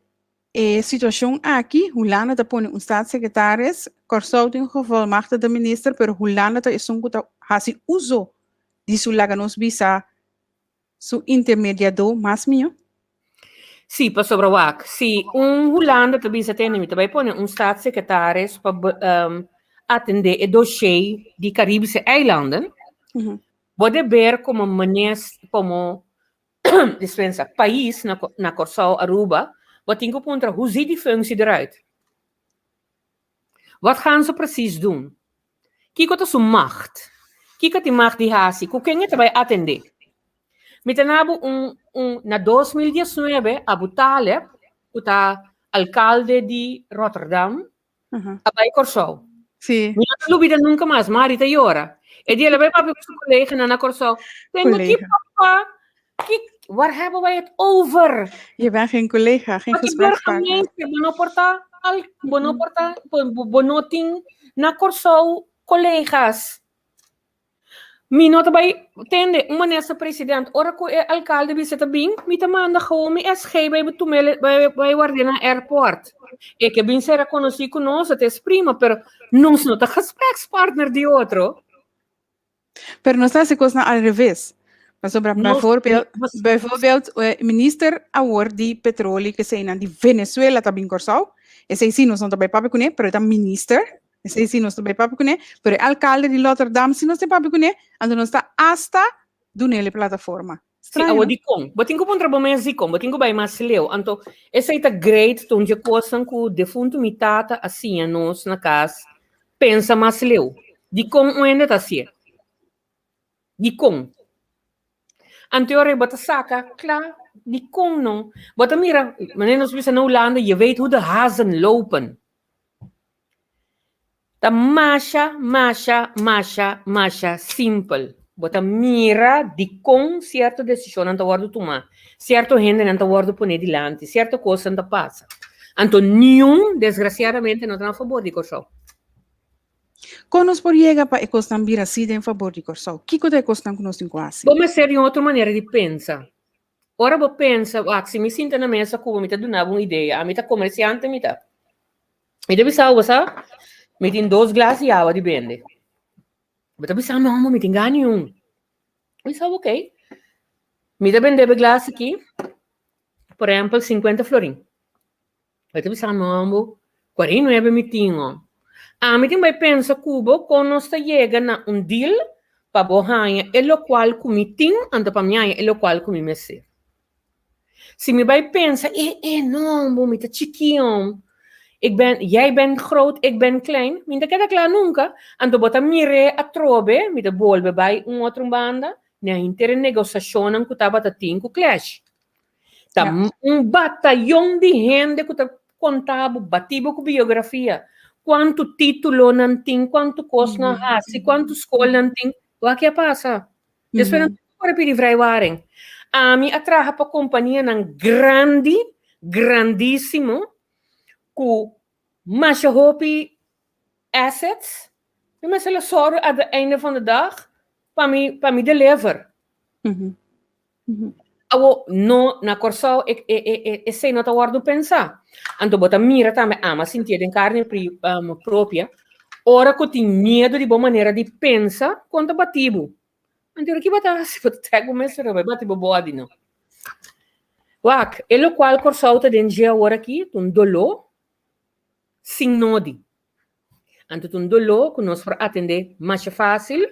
e situacion aki Hulanda ta pone un staatssecretaris, Kòrsou tin un gevolmachtigde minister, pero Hulanda ta esun cu ta haci uso di su laga nos bisa su intermediadó mas mihó. Sí, pasobra wak, si un Hulanda ta bisa tende mi ta bai pone un staatssecretaris pa atende e dossier di Caribische eilanden, Bo deber komo menes, komo dispensa, pais na, na Kòrsou, Aruba, bo tin ku puntra hoe ziet die functie eruit? Wat gaan ze precies doen? Kiko ta su macht? Kiko tin mag di hasi? Ku ken e ta bai atendé? Mi ta na bo un, un, na 2019 Abu Taleb, ku ta alkalde di Rotterdam, a bai Kòrsou. Sí. Mi no ta lubida nunka mas, Mari ta yora. E dia el a bai papia ku su koleganan na Kòrsou. Tende ki Collega. papa, ki, waar hebben wij het over? Je bent geen collega, geen Wat die gesprekspartner. burgemeester, bo no por ta, al, bo no por ta, bo, bo no tin na Kòrsou kolegas. Mi no ta bai tende un minister president ora ku e alkalde bisa ta bin, mi ta manda gewoon mi SG bai tumele bai bai ward'é na airport. E ke bin sera konosí ku nos, dat es prima, pero nos no ta gesprekspartner di otro. Pero nos ta hasi kosnan al reves. Pasobra Nos bijvoorbeeld, nos bijvoorbeeld eh, minister awor di petroli ke eseinan di Venezuela ta bin Kòrsou, esei sí nos no ta bai papia kuné, pero e ta minister. Esei sí nos ta bai papia kuné, pero e alkalde di Rotterdam sí nos ta papia kuné, anto nos ta asta dun'el e plataforma. Sí, Straño, awor no? dikon? Bo tin ku puntra bo mes dikon, bo tin ku bai mas leu. Anto, esei ta great, ta un dje kosnan ku defuntu mi tata a siña nos na kas, pensa mas leu. Dikon un hende ta hasié? Dikon? Anto ora bo ta saka kla dikon no. Bo ta mira, manera nos bisa na Hulanda, je weet hoe de hazen lopen. Ta masha, masha, masha, masha simpel. Bo ta mira dikon sierto desishonnan ta wòrdu tumá, sierto hendenan ta wòrdu poné dilanti, sierto kosnan ta pasa. Anto niun, desgrasiadamente, no ta na fabor di Kòrsou. Kon nos por yega pa e kosnan bira así den fabor di Kòrsou? Kiko ta e kosnan ku nos tin ku hasi? Bo mester di un otro manera di pensa. Ora bo pensa, wak, si mi sinta na mesa ku bo, mi ta duna bo un idea. Ami ta komersiante, mi ta. Mi ta bisa bo, sa, mi tin dos glas di awa di bende. Bo ta bisa mi, homber, mi tin gana ni un. Mi sa, ok. Mi ta bende bo e glas aki, por ehempel, sinkuenta florin. Bo ta bisa mi, homber, 49 mi tin, oh. Ami tin bai pensa ku bo kon nos ta yega na un deal pa bo haña e lokual ku mi tin, anto pa mi haña e lokual ku mi mester. Si mi bai pensa, e, e, no, bo, mi ta chikí, oh. Ik ben, jij bent groot, ik ben klein. Mi no ta keda kla nunka. Anto bo ta mir'é atrobe, mi ta bolbe bai un otro banda, na henter e negosiashonnan ku tabata tin ku Clash. Ta un batayon di hende ku ta konta bo, bati bo ku biografia. Kuantu título nan tin, kuantu kos nan hasi, kuantu skol nan tin. Wak ke a pasa? Despues nan tur a pidi vrijwaring. Ami a traha pa kompanianan grandi, grandísimo, ku masha hopi assets. Mi mester la sòru at the einde van de dag pa mi, pa mi deliver. Awo, no, na Kòrsou e, e, e, e, esei no ta wòrdu pensá. Anto bo ta mira tambe, ama sintié den karni pri, um, propia, ora ku tin miedu di bo manera di pensa, kon ta bati bo? Anto ora ki bo ta hasi? Bo ta trèk bo mes riba, bati bo bòdi no. Wak, e lokual Kòrsou ta den dje awor aki ta un doló sin nodi. Anto ta un doló ku nos por atendé masha fásil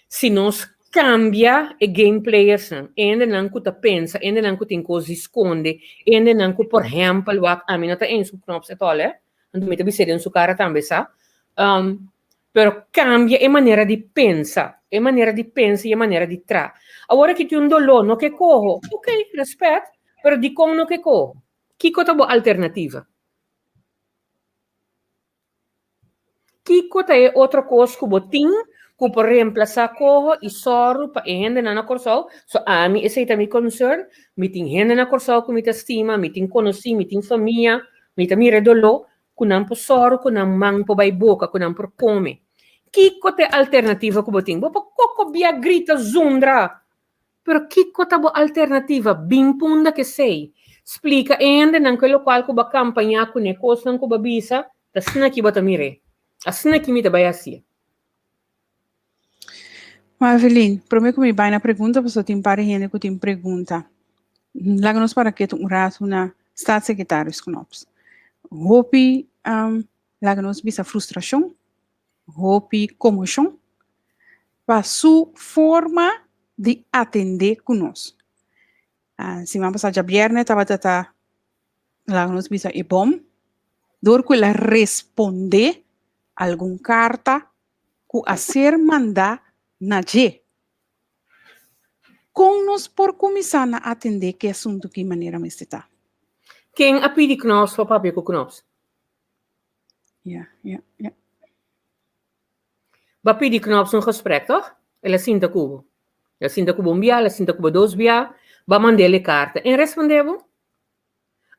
si nos kambia e game playersnan, e hendenan ku ta pensa, e hendenan ku tin kos di skonde, e hendenan ku por ehèmpel wak ami no ta eens ku Knops et al, anto mi ta bis'é den su kara tambe sa, pero kambia e manera di pensa, e manera di pensa i e manera di traha. Awor aki tin un doló, no ke koho, ok, rèspèt, pero dikon no ke koho? Kiko ta bo alternativa? Kiko ta e otro kos ku bo tin ku por remplasá koho i sòru pa e hendenan na Kòrsou? So ami esei ta mi concern, mi tin hende na Kòrsou ku mi ta stima, mi tin konosí, mi tin famia, mi ta mira e doló ku nan por sòru ku nan man por bai boka, ku nan por kome. Kiko ta e alternativa ku bo tin? Bo por koko bia grita zundra Pero kiko ta bo alternativa? Bin punda kesei. Splika e hendenan ku e lokual ku bo a kampañá kuné, kosnan ku bo a bisa, ta asina ki bo ta mir'é. Asina ki mi ta bai hasié. Marvelyn, promé ku mi bai na pregunta, pasobra tin un par di hende ku tin pregunta. Laga nos para ketu un ratu na Staatssecretaris Knops. Hopi, laga nos bisa frustrashon, hopi komoshon. Pa su forma di atendé ku nos. Siman pasá djabièrnè tabata ta laga nos bisa e bòm dor ku el a respondé algun karta ku a ser mandá na dje. Kon nos por kuminsá na atendé ku e asuntu ki manera mester ta? Ken a pidi Knops pa papia ku Knops? Ja, ja, ja. Bo a pidi Knops un gesprek, toch? El a sinta ku bo. El a sinta ku bo un bia, el a sinta ku bo dos bia. Bo a mand'el e karta. En respondé bo?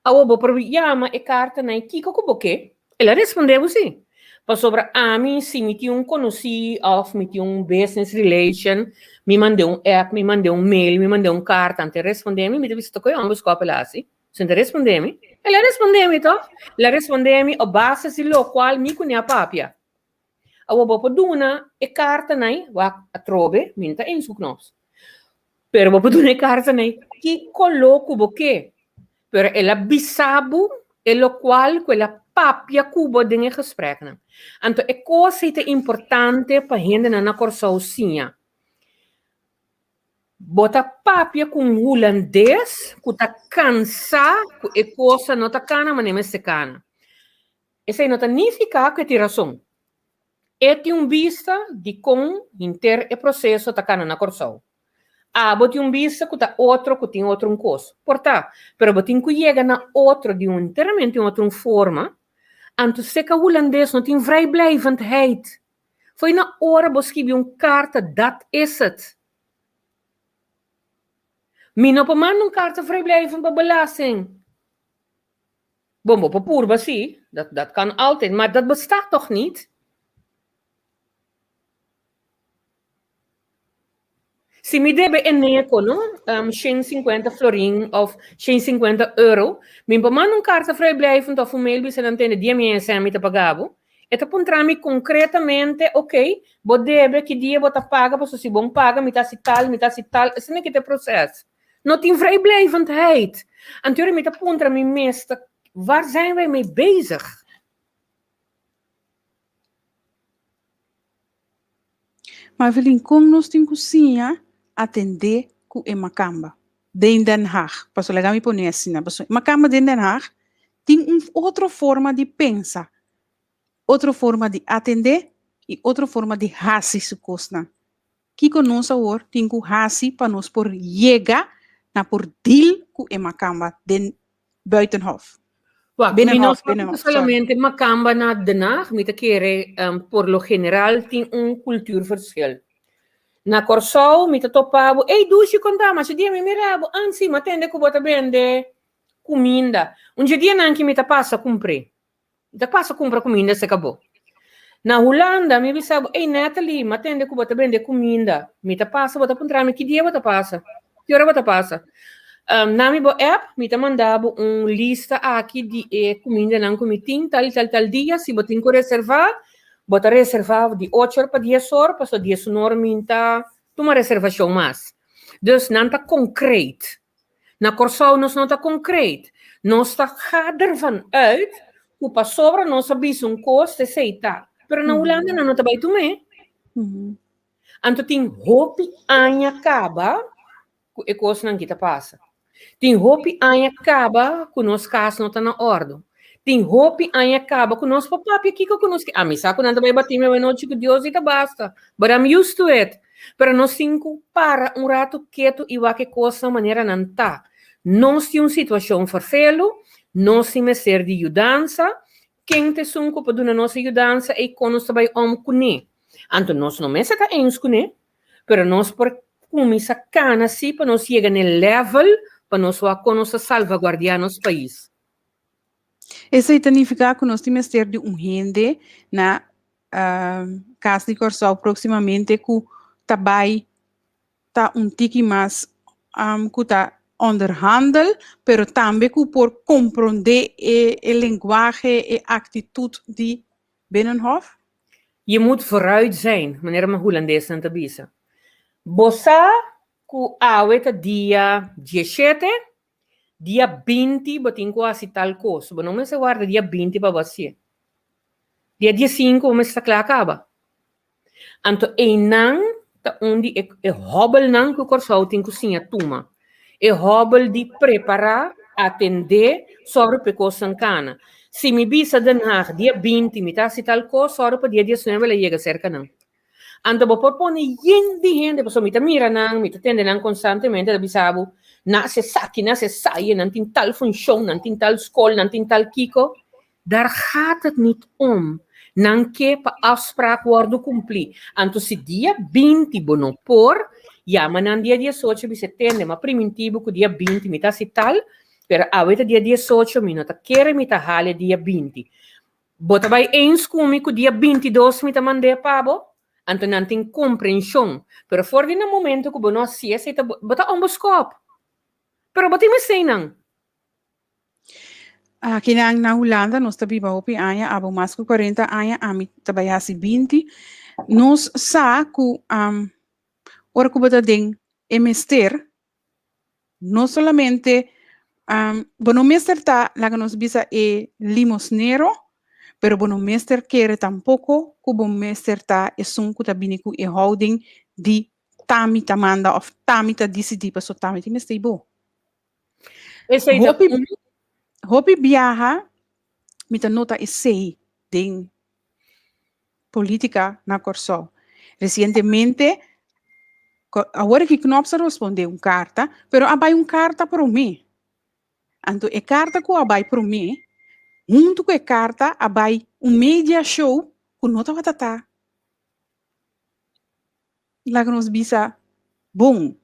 Awor bo por yama e karta na e kiko ku bo ke. El a respondé bo si. Pasobra ami, si mi tin un konosí òf mi tin un business relation, mi mand'é un app, mi mand'é un mail, mi mand'é un karta, anto e respondé mi, mi ta bisa ta koe hòmber skòp el a hasi. Sin ta respondé mi. El a respondé mi tòg. El a respondé mi op basis di lokual mi kuné a papia. Awor bo por duna e karta nai, wak atrobe, mi no ta eens ku Knops. Pero bo por duna e karta nai ki koló ku bo ke. Pero el a bisa bo e lokual ku el a papia ku bo den e gespreknan. Anto e kos ei ta importante pa hendenan na Kòrsou siña. Bo ta papia ku un hulandes ku ta kansá ku e kosnan no ta kana manera mester kana. Esei no ta nifiká ku e tin rason. E tin un bista di kon henter e proseso ta kana na Kòrsou. Abo tin un bista ku ta otro, ku tin otro un kos. Por ta, pero bo tin ku yega na otro di un enteramente un otro un forma. Anto seka hulandes no tin vrijblijvendheid. Fo'i na ora bo skibi un karta, dat is het. Mi no por manda un karta vrijblijvend pa belasting. Bon, bo por purba sí, dat, dat kan altijd, maar dat bestaat toch niet? Si mi debe Eneco, no, um, 150 florin of 150 euro, mi por manda un carta vrijblijvend of un mail bisa nan tende dia mi esem mi ta paga bo. E ta puntra mi concretamente, ok, bo debe, ki dia bo ta paga, pasobra si bo paga mi ta hasi tal, mi ta hasi tal, esei ki ta e proces. No tin vrijblijvendheid. Anto mi ta puntra mi mes, waar zijn wij mee bezig? Maar Evelyn, kon nos tin ku siña atendé ku e makamba den Den Haag? Pasobra laga mi pone asina, pasobra e makamba den Den Haag tin un otro forma di pensa, otro forma di atendé i otro forma di hasi su kosnan. Kiko nos awor tin ku hasi pa nos por yega na por deal ku e makamba den Buitenhof? Wak, mi no Binnenhof, papia Binnenhof, sorry. solamente makamba na Den Haag, mi ta kere por lo general tin un cultuurverschil. Na Kòrsou mi ta topa bo, ey dushi kon ta, masha dia mi mira bo, an si, mi a tende ku bo ta bende kuminda. Un dje dianan ki mi ta pasa kumpr'é. Mi ta pasa kumpra kuminda serka bo. Na Hulanda mi bisa bo, ey Natalie, mi a tende ku bo ta bende kuminda. Mi ta pasa, bo ta puntra mi ki dia bo ta pasa, ki ora bo ta pasa. Na mi bo app mi ta manda bo un lista aki di e kumindanan ku mi tin tal i tal tal dia. Si bo tin ku reserva, bo ta reserva di ocho or pa dies or, pasobra dies un or mi ta tuma reservashon mas. Dus nan ta konkreet. Na Kòrsou nos no ta konkreet. Nos ta ga dervan uit ku pasobra nos a bisa un kos ta esei ta. Pero na Hulanda nan no ta bai tum'é. Anto tin hopi aña kaba ku e kosnan ki ta pasa. Tin hopi aña kaba ku nos kas no ta na òrdu. Tin hopi aña kaba ku nos por papia kiko ku nos ke. Ami sa ku nan ta bai bati mi awenochi ku Dios i ta basta. But I'm used to it. Pero nos tin ku para un ratu ketu i wak e kosnan manera nan ta. Nos tin un situashon ferfelu, nos tin mester di yudansa. Ken ta esun ku por duna nos e yudansa ei kon nos ta bai om kuné? Anto nos no mester ta eens kuné, pero nos por kuminsá kana si pa nos yega na e level pa nos wak kon nos ta salvaguardiá nos pais. Esei ta nifiká ku nos tin mester di un hende na Kas di Kòrsou próksimamente ku ta bai ta un tiki mas ku ta onderhandel, pero tambe ku por komprondé e e lenguahe, e aktitut di Binnenhof? Je moet vooruit zijn, manera mi hulandesnan ta bisa. Bo sa ku awe ta dia dieshete, Dia binti bo tin ku hasi tal kos. Bo no mester warda dia binti pa bo hasié. Dia diesinku bo mester ta kla kaba. Anto einan ta un di e e hòbelnan ku Kòrsou tin ku siña tuma. E hòbel di prepará, atendé, sòru pa e kosnan kana. Si mi bisa Den Haag dia 20 mi ta hasi tal kos, sòru pa dia 19 el a yega serka nan. Anto bo por pone yen di hende, pasobra mi ta mira nan, mi ta tende nan konstantemente ta bisa bo, nan hasi esaki, nan hasi esaya, nan tin tal funshon, nan tin tal skol, nan tin tal kiko. Daar gaat het niet om. Nan ke pa afspraak wòrdu kumplí. Anto si dia 20 bo no por, yama nan dia 18 bisa tende, m'a primintí bo ku dia 20 mi ta hasi tal, pero awe ta dia 18, mi no ta kere mi ta hala e dia 20. Bo ta bai eens ku mi ku dia 22 mi ta mand'é pa bo? Anto nan tin komprenshon. Pero for di na momento ku bo no hasié esei ta bo ta onbeskòp. Pero bo tin mesei nan. Akinan na Hulanda nos ta biba hopi aña, abo mas ku 40 aña, ami ta bai hasi 20. Nos sa ku ora ku bo ta den e mester, no solamente bo no mester ta, laga nos bisa, e limosnero, pero bo no mester kere tampoko ku bo mester ta esun ku ta bini ku e houding di ta mi ta manda òf ta mi ta disidí pasobra ta mi tin mester bo. Esei ta Hopi, un. hopi biaha mi ta nota esei den polítika na Kòrsou. Resientemente, awor aki Knops a rospondé un karta, pero a bai un karta promé. Anto e karta ku a bai promé, huntu ku e karta a bai un media show ku no tabata ta Laga nos bisa, Bon,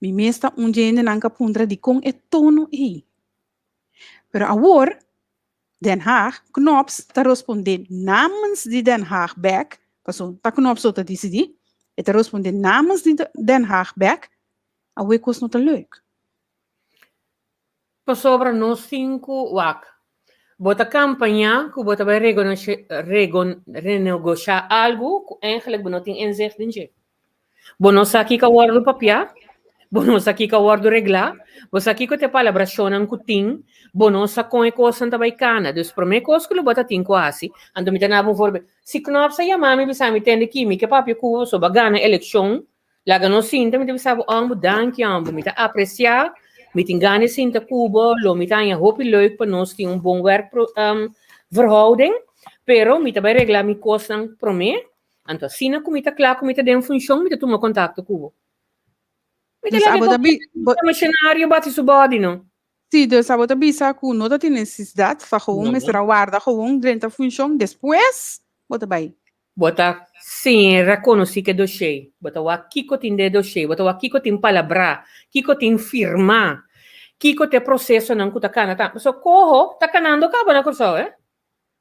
mi mes ta un dje hendenan ka puntra dikon e tono ei. Pero awor, Den Haag, Knops ta rospondé namens di Den Haag bèk, pasobra ta Knops so ta disidí, e ta rospondé namens di Den Haag bèk, awor e kos no ta leuk. Pasobra nos tin ku wak. Bo ta kampañá ku bo ta bai renegoshá algu ku eigenlijk bo no tin inzicht den dje. Bo no sa kiko a wòrdu papiá, bo no sa kiko a wòrdu reglá, bo sa kiko ta e palabrashonnan ku tin, bo no sa kon e kosnan ta bai kana. Dus promé kos ku lo bo ta tin ku hasi, anto mi ta naba un voorbeeld, si Knops a yama mi bisa mi tende ki mi ke papia ku bo pasobra bo a gana elekshon, Laga nos sinta, mi ta bisa bo, Ombo, danki ombo, mi ta apresiá, mi tin gana di sinta ku bo, lo mi ta haña hopi leuk pa nos tin un bon werk verhouding, pero mi ta bai reglá mi kosnan promé, anto asina ku mi ta kla ku mi ta den funshon, mi ta tuma kontakto ku bo. Mi ta Dus laga abo ta bi, bo, e bati su bòdi, no? Sí, dus abo ta bisa ku no ta tin nesesidat pa gewoon No. mester a warda gewoon drenta funshon, despues bo ta bai. Bo ta siña rekonosí ku e doshé. Bo ta wak kiko tin den e doshé. Bo ta wak kiko tin palabrá, kiko tin firmá, kiko ta e prosesonan ku ta kana ta. Pasobra koho ta kanando kaba na Kòrsou, eh.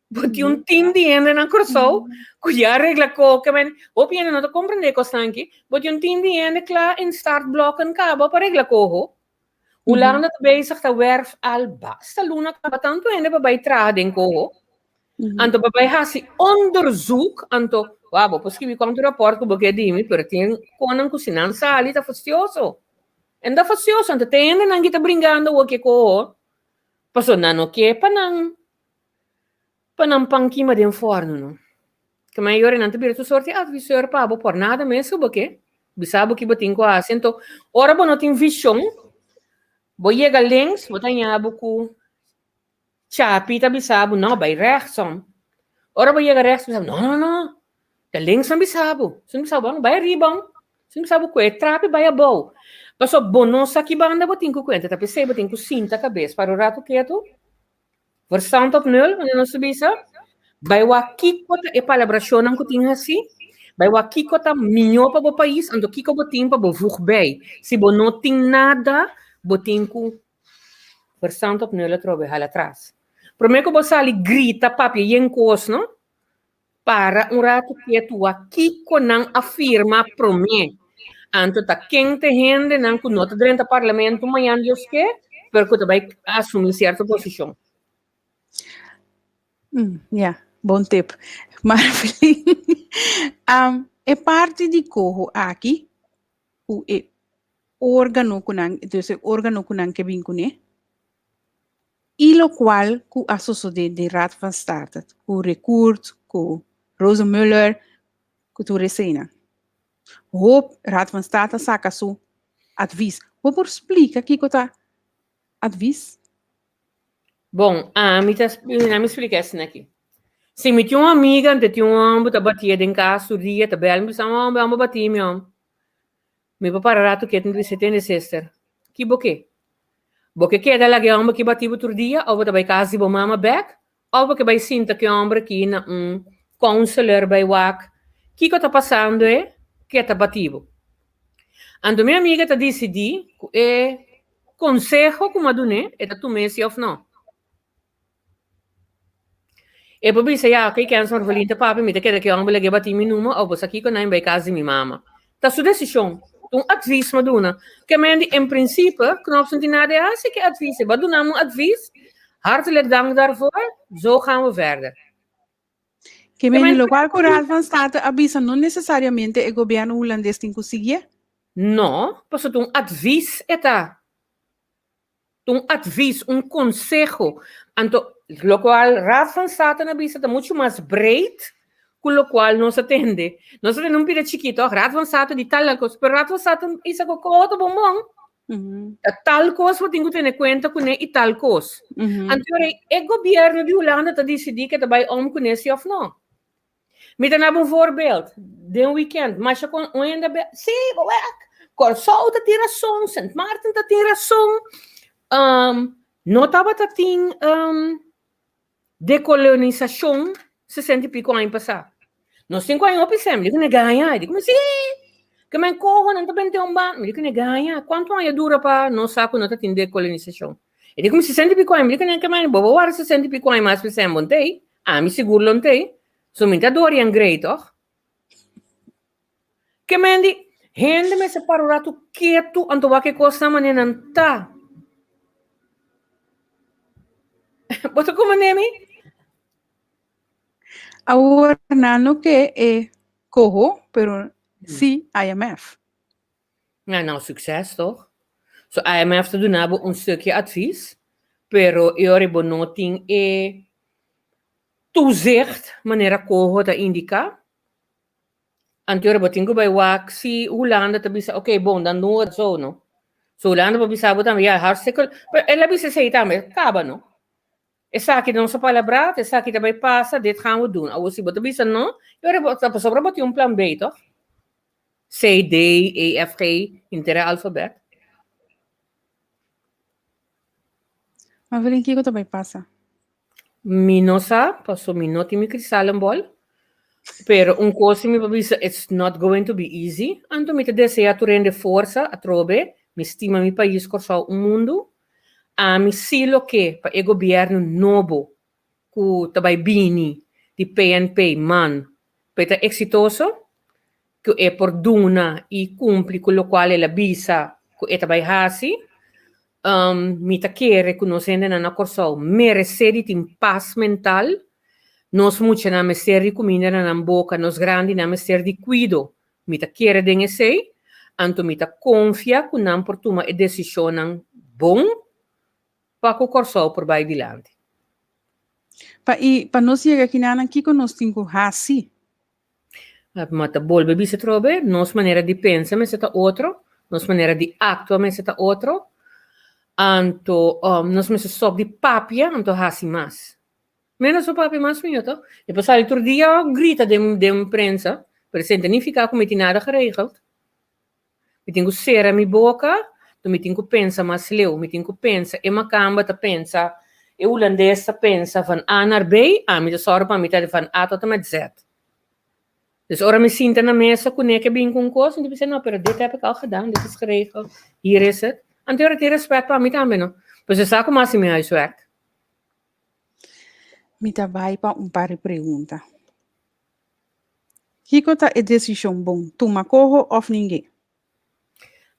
Bo tin un tim di hende na Kòrsou ku ya regla koho ke men. Hopi hende no ta komprendé e kosnan aki. Bo tin un tim di hende kla in startblokken kaba pa regla koho. Hulanda ta bezig ta werf al basta luna kaba tantu hende pa bai traha den koho. Anto pa bai hasi onderzoek, anto, wa, bo por skibi kuantu rapòrt ku bo ke di mi, pero tin konan ku si nan sali ta fastioso. En ta fastioso, anto te hendenan ki ta bringando awor ke koho, pasobra nan no ke pa nan pa nan pan kima den fòrnu no. Ke mayoria nan ta bira tur sorti adviseur pa bo por nada mes ku bo ke, bisa bo ki bo tin ku hasi. Anto ora bo no tin vishon, bo yega links, bo ta haña bo ku Chapi ta bisa bo, no, bai rechtsom. Ora bo yega rechts, bo bisa, no, no, no, ta links nan bisa bo. Sun bisa bo, bai ariba, sun bisa bo ku e trapi bai abou. Pasobra bo no sa ki banda bo tin ku kuenta, ta p'esei bo tin ku sinta kabes para un ratu ketu, verstand op nul, manera nos ta bisa, bai wak kiko ta e palabrashonnan ku tin hasi, bai wak kiko ta mihó pa bo pais, anto kiko bo tin pa bo voeg bij. Si bo no tin nada, bo tin ku Verstand op nul atrobe hala atras. Promé ku bo sali grita papia yen kos no, para un ratu ketu wak kiko nan a firma promé. Anto ta ken te hendenan ku no ta drenta parlamento mañan Dios ke, pero ku ta bai asumí sierto posishon. Ya, bon tip. Marvelin, e parti di koho aki ku e órgano ku nan, dus e órgano ku nan ke bin kuné, i lokual ku a sosodé den Raad van State, ku Recourt, ku Rosenmöller, ku tur eseinan. Hoop Raad van State a saka su advies. Bo por splika kiko ta advies? Bon, ami ta ami splika esaki aki. Si mi tin un amiga, ante tin un homber ta batia den kas tur dia, ta bel mi bisa, homber, homber bati mi, hom. Mi por para rato ketu mi bisa, tende sister, ki bo ke? Bo ke keda laga e homber ki bati bo tur dia of bo ta bai kas di bo mama bek? Of bo ke bai sinta ku e homber aki na un counselor bai wak kiko ta pasando e ke ta bati bo? Anto mi amiga ta disidí ku e konseho ku mi a dun'é e ta tum'é si of no. E por bisa, ya, ok, Kens, Marvelin ta papia, mi ta keda ku e homber lag'é bati mi numa of bo sa kiko nan bai kas di mi mama. Ta su desishon. Ta un advis mi a duna. Ke men di, en prinsipe, Knops no tin nada di hasi ku e advis. E bo a duna mi un advis, hartelijk dank daarvoor, zo gaan we verder. Ke men di, lokual ku Raad van State a bisa no nesesariamente e gobièrnu hulandes tin ku siguié. No, pasobra ta un advis e ta. Un advies, un conseho. Anto, locual Raad van State a bisa ta mucho mas breed cu locual nos a tende. Nos a tende un pida chikito, Raad van State di tal cos, pero Raad van State isa cu coho bonbon. Ta tal cos bo tin cu tene cuenta cune y tal cos. Anto, e gobierno di Hulanda ta dicidi ke ta bay om cune si of no. Mi ta naba un voorbeeld. Den weekend, masha kon un hende be, sí, bo wek. Kòrsou ta tin rason, Sint Maarten ta tin rason. Um, no tabata tin um, dekolonisashon 60 y pico aña pasá. Nos tin ku aña hopi sem, mi di ku ne gaña, di ku sí. Ke men koho nan ta bente un ban, mi di ku ne gaña. Kuantu aña dura pa nos sa ku no ta tin dekolonisashon? E di ku mi 60 y pico aña, mi di ku ne ke men, bo bo wara 60 y pico aña mas p'e sem, bon tei. Ami sigur lo ntei. So mi ta Dorian Gray, toch? Ke men di, hende mester para un ratu ketu anto wak e kosnan manera nan ta. Bo ta komprende mi? Awor nan no ke e koho, pero si IMF. Ja, nou, succes toch? So IMF ta duna bo un stukje advies, pero e ora bo no tin e toezicht manera coho ta indica, anto e ora bo tin cu bay wak si Hulanda ta bisa, ok, bon, dan doen we het zo, no? So Hulanda por bisa bo tambe, ja, hartstikke, pero el a bisa esey tambe, caba, no? Esaki ta nos a palabrá, esaki ta bai pasa, dit gaan we doen. Awor si bo ta bisa no, e ora bo ta pasobra bo tin un plan B, toch? C, D, E, F, G, henter e alfabet. Mavelin, kiko ta bai pasa? Mi no sa, paso mi no tin mi kristalenbol. Pero un kos si mi por bisa, it's not going to be easy. Anto mi ta desea tur hende forsa atrobe. Mi stima mi pais Kòrsou un mundu. Ami sí lo ke pa e gobièrnu nobo ku ta bai bini di PNP man pa e ta eksitoso, ku e por duna i kumpli ku lokual el a bisa ku e ta bai hasi. Mi ta kere ku nos hendenan na Kòrsou meresé di tin pas mental. Nos muchanan mester di kuminda na nan boka, nos grandinan mester di kuido. Mi ta kere den esei, anto mi ta konfia ku nan por tuma e desishonnan bon pa ku Kòrsou por bai dilanti. Pa i pa nos yega kinanan kiko nos tin ku hasi? Ma ta bolbe bisa atrobe, nos manera di pensa mester ta otro, nos manera di aktua mester ta otro, anto nos mester stòp di papia anto hasi mas. Menos bo papia mas mihó to. Mi por sali tur dia grita den den prensa, pero esei no ta nifiká ku mi tin nada geregeld. Mi tin ku sera mi boka, to mi tin ku pensa mas leu. Mi tin ku pensa, e makamba ta pensa, e hulandes ta pensa van A naar B, ami ta sòru pa mi ta di van A tot en met Z. Dus ora mi sinta na mesa kuné ke bin ku un kos, mi ta bisa, no, pero dit heb ik al gedaan, dit is geregeld, hier is het. Anto e ora tin rèspèt pa mi tambe, no. Pues e sa ku mi hasi mi huiswerk. Mi ta bai pa un par di pregunta. Kiko ta e desishon bon, tuma koho òf ningué?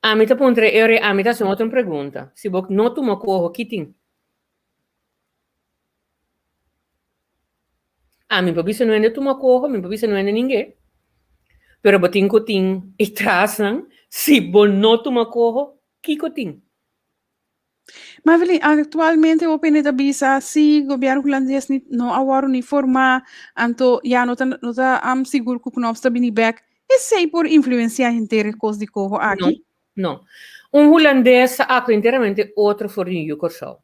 Ami ta puntra e ora ami ta hasi un otro pregunta. Si bo no tuma koho, ki tin? Ami por bisa no hende tuma koho, mi por bisa no hende ningué. Pero bo tin ku tin e trasnan, si bo no tuma koho, kiko tin? Mavelin, actualmente OPN ta bisa si gobierno hulandes ni no a wòrdu ni formá, anto ya no ta no ta sigur ku Knops ta bini bèk. Esei por influensiá henter e kos di koho aki? No, no. Un hulandes ta aktua enteramente otro for di un yu Kòrsou.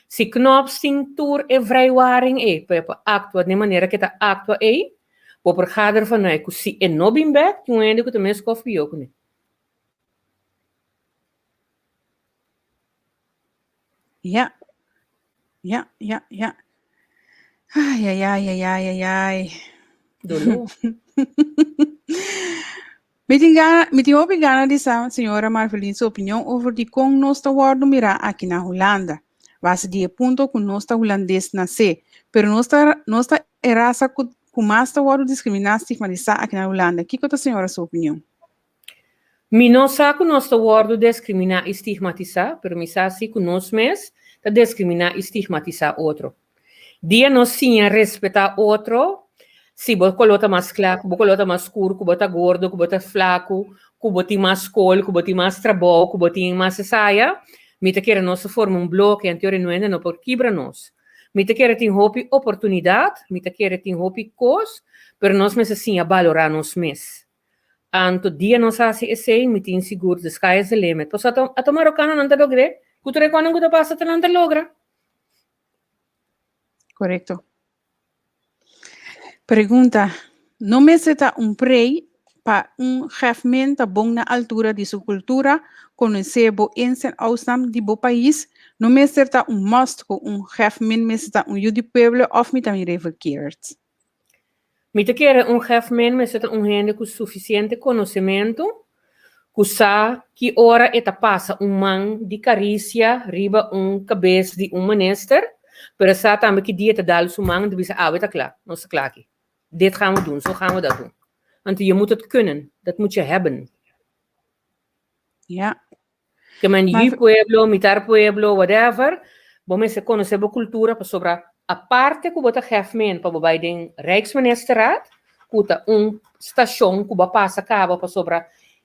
Si Knops tin tur e vrijwaring ei pa e por aktua den manera ku e ta aktua ei, bo por gader vanuit ku si e no bin bèk, tin un hende ku ta mes kòf pió kuné. Ja. Ja, ja, ja. Ai, ai, ai, ai, ai, ai, ai. Doló. Mi tin gana, mi tin hopi gana di sa señora Marvelin su opinion over di kon nos ta wòrdu mirá aki na Hulanda. Base di e punto ku nos ta hulandes nasé, pero nos ta nos ta e rasa ku ku mas ta wòrdu diskriminá, stigmatisá aki na Hulanda. Kiko ta señora su opinion? Mi no sa ku nos ta wòrdu deskriminá i stigmatisá, pero mi sa si ku nos mes ta deskriminá i stigmatisá otro. Dia nos siña respetá otro, si bo koló ta mas kla, ku bo koló ta mas skur, ku bo ta gordo, ku bo ta flaku, ku bo tin mas skol, ku bo tin mas trabou, ku bo tin mas esaya, mi ta kere nos ta forma un bloke, anto ora nuende no por kibra nos. Mi ta kere tin hopi oportunidat, mi ta kere tin hopi kos, pero nos mester siña balorá nos mes. Anto dia nos hasi esei, mi tin sigur the sky is the limit. Pasobra ata ata marokanonan ta logr'é, ku tur e konan ku ta pasa ta nan ta logra. Korekto. Pregunta, No mester ta un prei pa un geftmen ta bon na altura di su kultura, konosé bo ins en outsnan di bo pais? No mester ta un must ku un geftmen mester ta un yu di pueblo òf mi ta mir'é verkeerd? Mi ta kere un hefmen mester ta un hende ku sufisiente konosementu, ku sa ki ora e ta pasa un man di karisia riba un kabes di un minister, pero sa tambe ki dia e ta dal su man en ta bisa awe ta kla, nos ta kla aki. Dit gaan we doen, zo gaan we dat doen. Want je moet het kunnen, dat moet je hebben. Ja. Ke men yu pueblo, mitar pueblo, whatever, bo mester konosé bo kultura pasobra aparte ku bo ta gef men pa bo bai den Rijksministerraad, ku ta un stashon ku bo a pasa kaba pasobra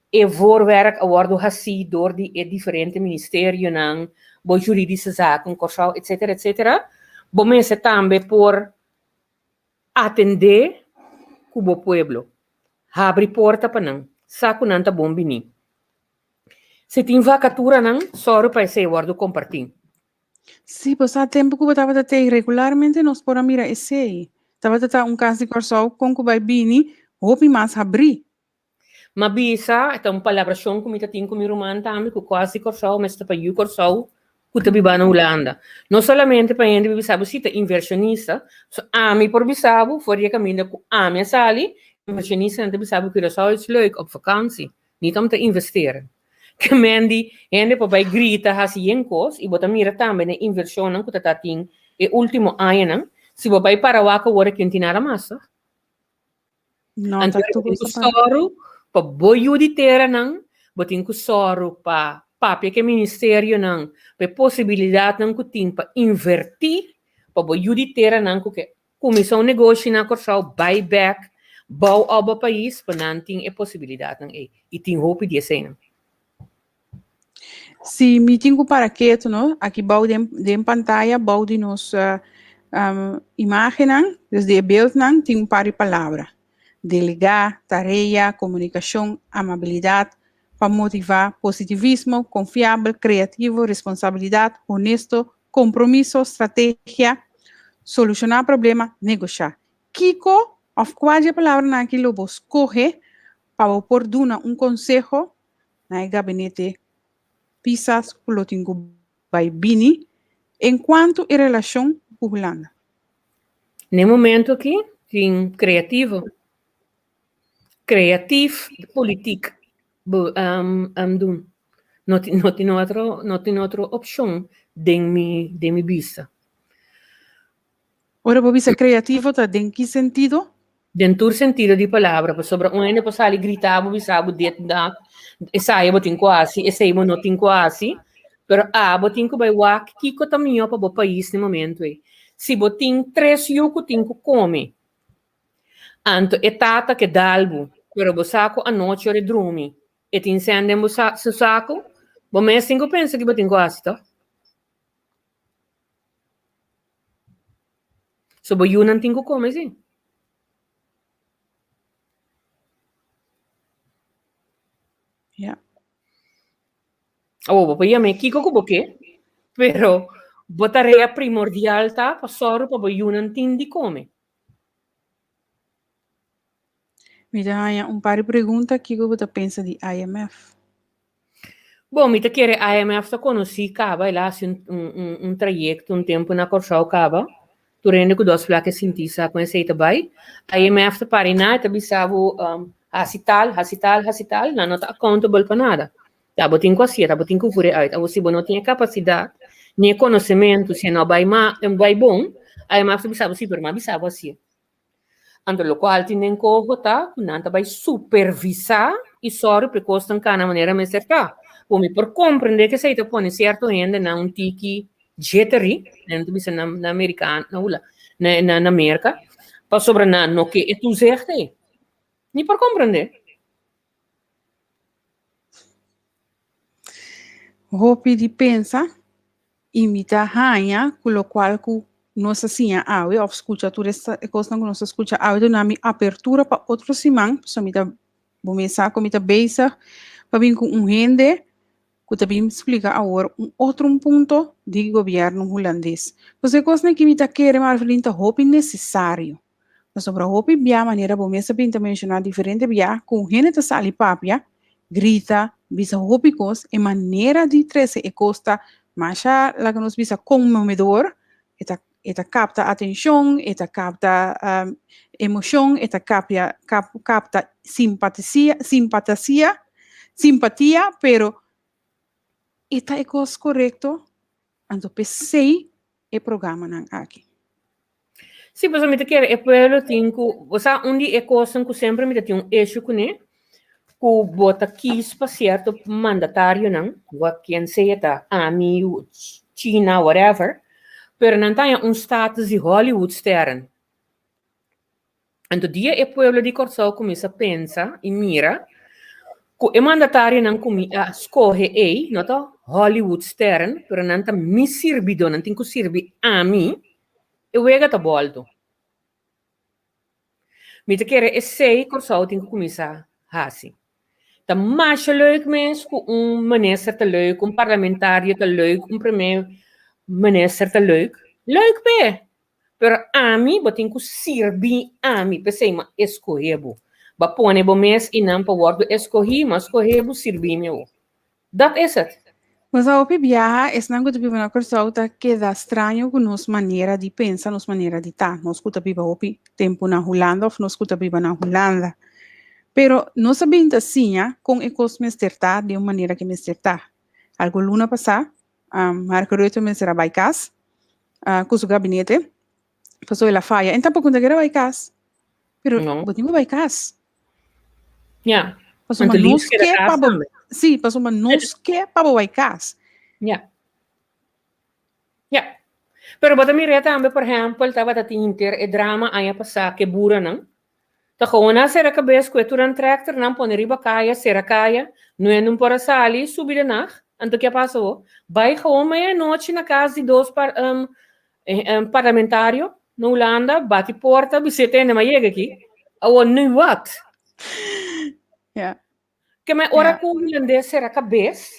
e voorwerk a wòrdu hasí dor di e diferente ministerionan, bo juridische zaken, Kòrsou, etcetera, etcetera, bo mester tambe por atendé ku bo pueblo, habri porta pa nan, sa ku nan ta bon biní. Si tin vakaturanan, sòru pa esei wòrdu kompartí. Sí, bo sa tempu ku bo tabata tei regularmente nos por a mira esei. Tabata ta un kas di Kòrsou kon ku bai bini hopi mas habrí. M'a bisa, e ta un palabrashon ku mi ta tin ku mi ruman tambe, ku kos di Kòrsou mester pa yu Kòrsou ku ta biba na Hulanda. No solamente pa hende bisa bo si ta invershonista, so ami por bisa bo for di e kaminda ku ami a sali, invershonistanan ta bisa bo Curaçao is leuk op vakantie. Niet om te investeren. Ke men di hende por bai grita hasi yen kos i bo ta mira tambe na e invershonnan ku ta ta tin e ultimo añanan. Si bo bai para wak awor aki no tin nada mas toch? No, Anto ta bo tur tin ku kos ta para. sòru pa bo yu di teranan, bo tin ku sòru pa papia ku e ministerionan pa e posibilidatnan ku tin pa invertí pa bo yu di teranan ku ke Kuminsá un negoshi na Kòrsou, bai bèk, bou òf bo pais pa nan tin e posibilidatnan ei. I tin hopi di eseinan. Si mi tin ku para ketu no, aki bou den den pantaya, bou di nos imágennan, dus di e beeldnan, tin un par di palabra. Delegá, tarea, komunikashon, amabilidat, pa motivá, positivismo, konfiabel, kreativo, responsabilidat, honesto, Kompromiso, strategia, solushoná problema, negoshá. Kiko òf kua di e palabranan aki lo bo skohe pa bo por duna un konseho na e gabinete Pisas ku lo tin ku bai bini enkuanto e relashon ku Hulanda? Na e momento aki tin kreativo. Kreatief politiek bo doen. No tin no tin otro no tin otro opshon den mi den mi bista. Ora bo bisa kreativo ta den ki sentido? Den tur sentido di palabra, pasobra un hende por sali grita bo bisa bo dit dat, esaya bo tin ku hasi, esei bo no tin ku hasi, pero abo tin ku bai wak kiko ta mihó pa bo pais na e momento ei. Si bo tin tres yu ku tin ku kome, Anto e tata ke dal bo, pero bo sa ku anochi ora e drumi, e tin sèn den bo su saku, bo mes tin ku pensa ki bo tin ku hasi tòg. So bo yunan tin ku kome si. Awor bo por yam'é kiko ku bo ke, pero bo tarea primordial ta pa sòru pa bo yunan tin di kome. Mi ta haña un par di pregunta, kiko bo ta pensa di IMF? Bon, mi ta kere IMF ta konosí kaba, el a hasi un un un trayekto un tempu na Kòrsou kaba. Tur hende ku dos plaka e sinti sa kon esei ta bai. IMF ta para einan, e ta bisa bo hasi tal, hasi tal, hasi tal, nan no ta accountable pa nada. Ta bo tin ku hasié, ta bo tin ku fure uit. Awor si bo no tin e kapasidat ni e konosementu, si e no bai ma bai bon, IMF ta bisa bo si, pero mi a bisa bo hasié. Anto lokual tin den koho ta ku nan ta bai supervisá i sòru pa e kosnan kana manera mester ta. Bo mi por komprendé ku esei ta pone sierto hendenan un tiki jittery, nan ta bisa na na amerikan na hula na na na Merka, pasobra nan no ke e toezicht ei. Mi por komprendé. Hopi di pensa i mi ta haña ku lokual ku nos a siña awe òf skucha tur e kosnan ku nos a skucha awe duna mi apertura pa otro siman pasobra mi ta bo mes sa ku mi ta bezig pa bin ku un hende ku ta bin splika awor un otro un punto di gobièrnu hulandes. Pasobra e kosnan ki mi ta kere Marvelin ta hopi nesesario. Pasobra hopi bia manera bo mes a bin ta menshoná diferente bia ku un hende ta sali papia, grita, bisa hopi kos, e manera di trese e kos ta masha laga nos bisa konmomedor, e ta e ta kapta atenshon, e ta kapta emoshon, e ta kapia kapta simpatisia simpatasia simpatia, pero e ta e kos korekto? Anto p'esei e programanan aki. Sí, pasobra mi ta kere e pueblo tin ku, bo sa un di e kosnan ku semper mi ta tin un issue kuné, ku bo ta kis pa sierto mandatarionan, wak kien sea ta, ami, China, whatever, pero nan ta haña un status di Hollywood sterren. Anto dia e pueblo di Kòrsou kuminsá pensa i mira ku e mandatarionan ku mi a skohe ei no ta Hollywood sterren, pero nan ta mi sirbidó, nan tin ku sirbi ami, e wega ta bòltu. Mi ta kere esei Kòrsou tin ku kuminsá hasi. Ta masha leuk mes ku un minister ta leuk, un parlamentario ta leuk, un prome minister ta leuk. Leuk p'e! Pero ami, bo tin ku sirbi ami, p'esei m'a eskohé bo. B'a pone bo mes einan pa wòrdu eskohí, m'a skohé bo, sirbi mi awor. Dat is het. Nos a hopi biaha, esnan ku ta biba na Kòrsou ta keda straño ku nos manera di pensa, nos manera di ta. Nos ku ta biba hopi tempu na Hulanda òf nos ku ta biba na Hulanda. Pero nos a bin ta siña kon e kos mester ta den un manera ku e mester ta. Algun luna pasá, Mark Rutte mester a bai kas ku su gabinete pasobra el a faya. En tampoco no ta kere bai kas. Pero No. bo tin ku bai kas. Ja. Pasobra Anto nos liefst keda ke kas pa bo tambe. Sí, pasobra nos ke pa bo bai kas. Ja. Ja. Pero bo ta mira tambe, por ehempel, tabata tin henter e drama aña pasá ku e buranan. Ta gewoon a sera kabes ku e tur nan tractor nan pone riba kaya, sera kaya, nuendun por a sali, subi de nacht. Anto ke a pasa bo? Bai gewoon mei anochi na kas di dos par parlamentario na Hulanda, bati porta, bis'é tende m'a yega aki. Awor nu wat? Ja. Ke men ora ku hulandes sera kabes,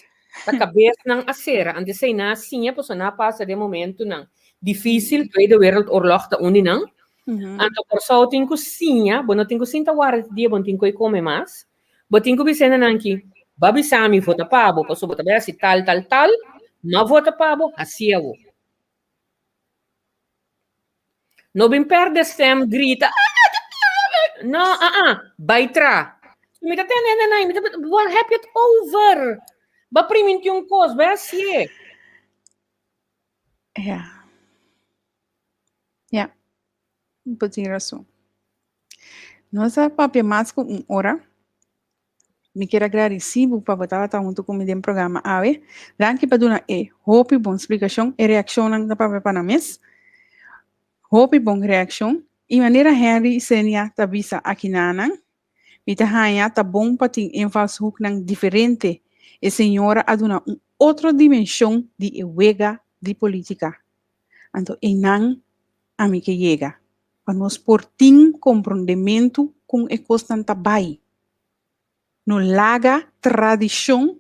ta kabesnan a sera. Antes ei nan a siña pasobra nan a pasa den momentunan difísil, Tweede Wereldoorlog ta un di nan. Anto Kòrsou tin ku siña, bo no tin ku sinta warda te dia bo no tin ku e kome mas. Bo tin ku bisa nan ki, Ba bisa mi vota pa bo, pasobra bo ta bai hasi tal, tal, tal, m'a vota pa bo, hasi awo. No bin perde stem, grita. No, ah ah, bai tra. Mi ta tende hende nai, mi ta waar heb je het over? Ba priminti un kos, bai hasié. Ja. Ja. Bo tin rason. Nos a papia mas ku un ora. Mi kier a gradisí bo pa bo tabata huntu ku mi den programa awe. Danki pa duna e hopi bon splikashon. E reakshonnan ta papia pa nan mes. Hopi bon reakshon. I manera Henry i Senia ta bisa akinanan, mi ta haña ta bon pa tin invalshoeknan diferente. E señora a duna un otro dimenshon di e wega di politika. Anto einan ami ke yega, pa nos por tin komprondementu kon e kosnan ta bai. No laga tradishon.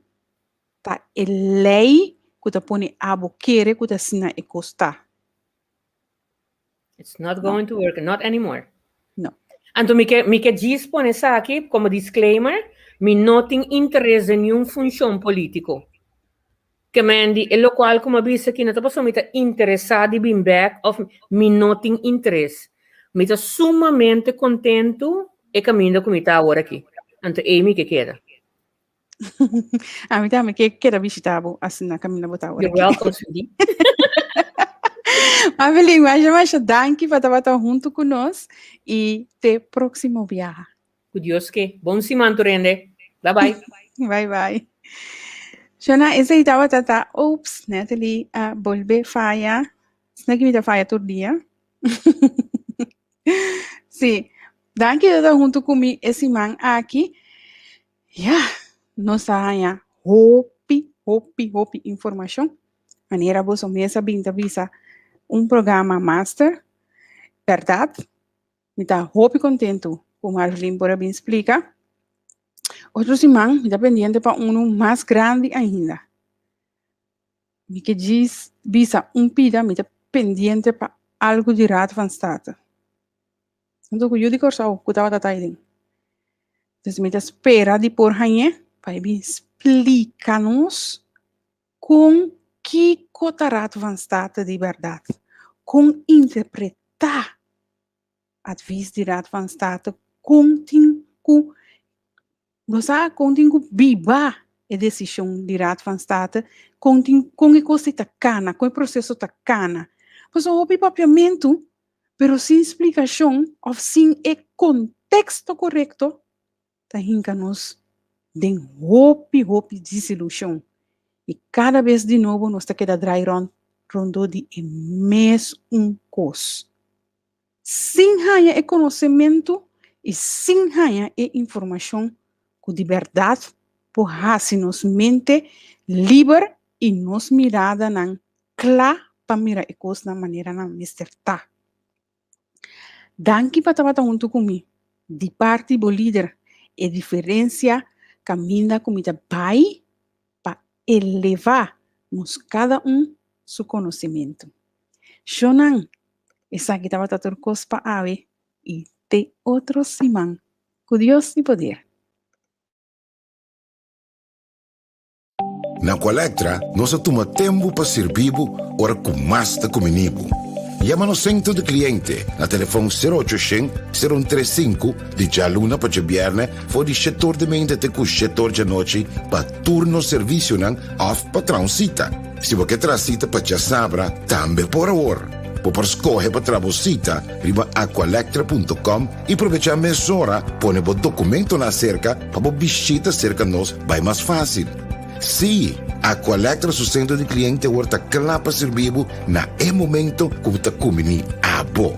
Ta e lei ku ta pone abo kere ku ta asina e kos ta. It's not going to work, not anymore. No. Anto mi ke mi ke djis pone esaki komo disclaimer, mi no tin interes den niun funshon polítiko. Ke men di e lokual ku mi a bisa aki no ta pasobra mi ta interesá di bin bèk òf mi no tin interes. Mi ta sumamente kontentu e kaminda ku mi ta awor aki. Anto ei mi ke keda. Ami tambe ke keda bishita bo asina kaminda bo ta awor You're aki. welcome, Cindy. Mavelin, masha masha danki pa tabata huntu ku nos i te próksimo biaha. Ku Dios ke. Bon siman tur hende. Bye bye. Bye bye. Shona, esei tabata ta, oops, Natalie a bolbe faya. Esnan ki mi ta faya tur dia. Sí, danki di ta huntu ku mi e siman aki. Ya, nos a haña hopi, hopi, hopi informashon. Manera boso mes a bin ta bisa un programa master. Bèrdat, mi ta hopi kontentu ku Marvelyn por a bin splika. Otro siman mi ta pendiente pa unu mas grandi ainda. Mi ke djis bisa un pida mi ta pendiente pa algu di Raad van State. Hunto ku yu di Kòrsou ku tabata ta aiden. Entonces mi ta spera di por hañ'é pa e bin splika nos kon kiko ta Raad van State di bèrdat, kon interpretá advis di Raad van State, kon tin ku Bo sa kon tin ku biba e desishon di Raad van State, kon tin kon e kos ei ta kana, kon e proseso ta kana. Pasobra hopi papiamentu, pero sin splikashon òf sin e konteksto korekto ta hinka nos den hopi hopi disilushon. I kada bes di nobo nos ta keda drai rònt rondó di e mes un kos. Sin haña e konosementu i sin haña e informashon ku di bèrdat por hasi nos mente liber i nos miradanan kla pa mira e kosnan manera nan mester ta. Danki pa tabata huntu ku mi. Di parti bo lider, e diferensia kaminda ku mi ta bai pa elevá nos kada un su konosementu. Shonnan, esaki tabata tur kos pa awe i te otro siman. Ku Dios di poder. Na Colectra nos a tuma tempu pa sirbi bo ora ku mas ta kumini bo. Yama nos sentro di kliente na telefon sero ocho shen, sero un tres sinku di djaluna pa djabièrnè for di shetor di mente te ku shetor djanochi pa tur nos servisionan òf pa traha un sita. Si bo ke traha sita pa djasabra, tambe por awor. Bo por skohe pa traha bo sita riba aqualectra punto com i probechá mesora pone bo dokumentonan aserka pa bo bishita serka nos bai mas fásil. Sí, Aqualectra su sentro di kliente awor ta kla pa sirbi bo na e momento ku bo ta kumbiní abo.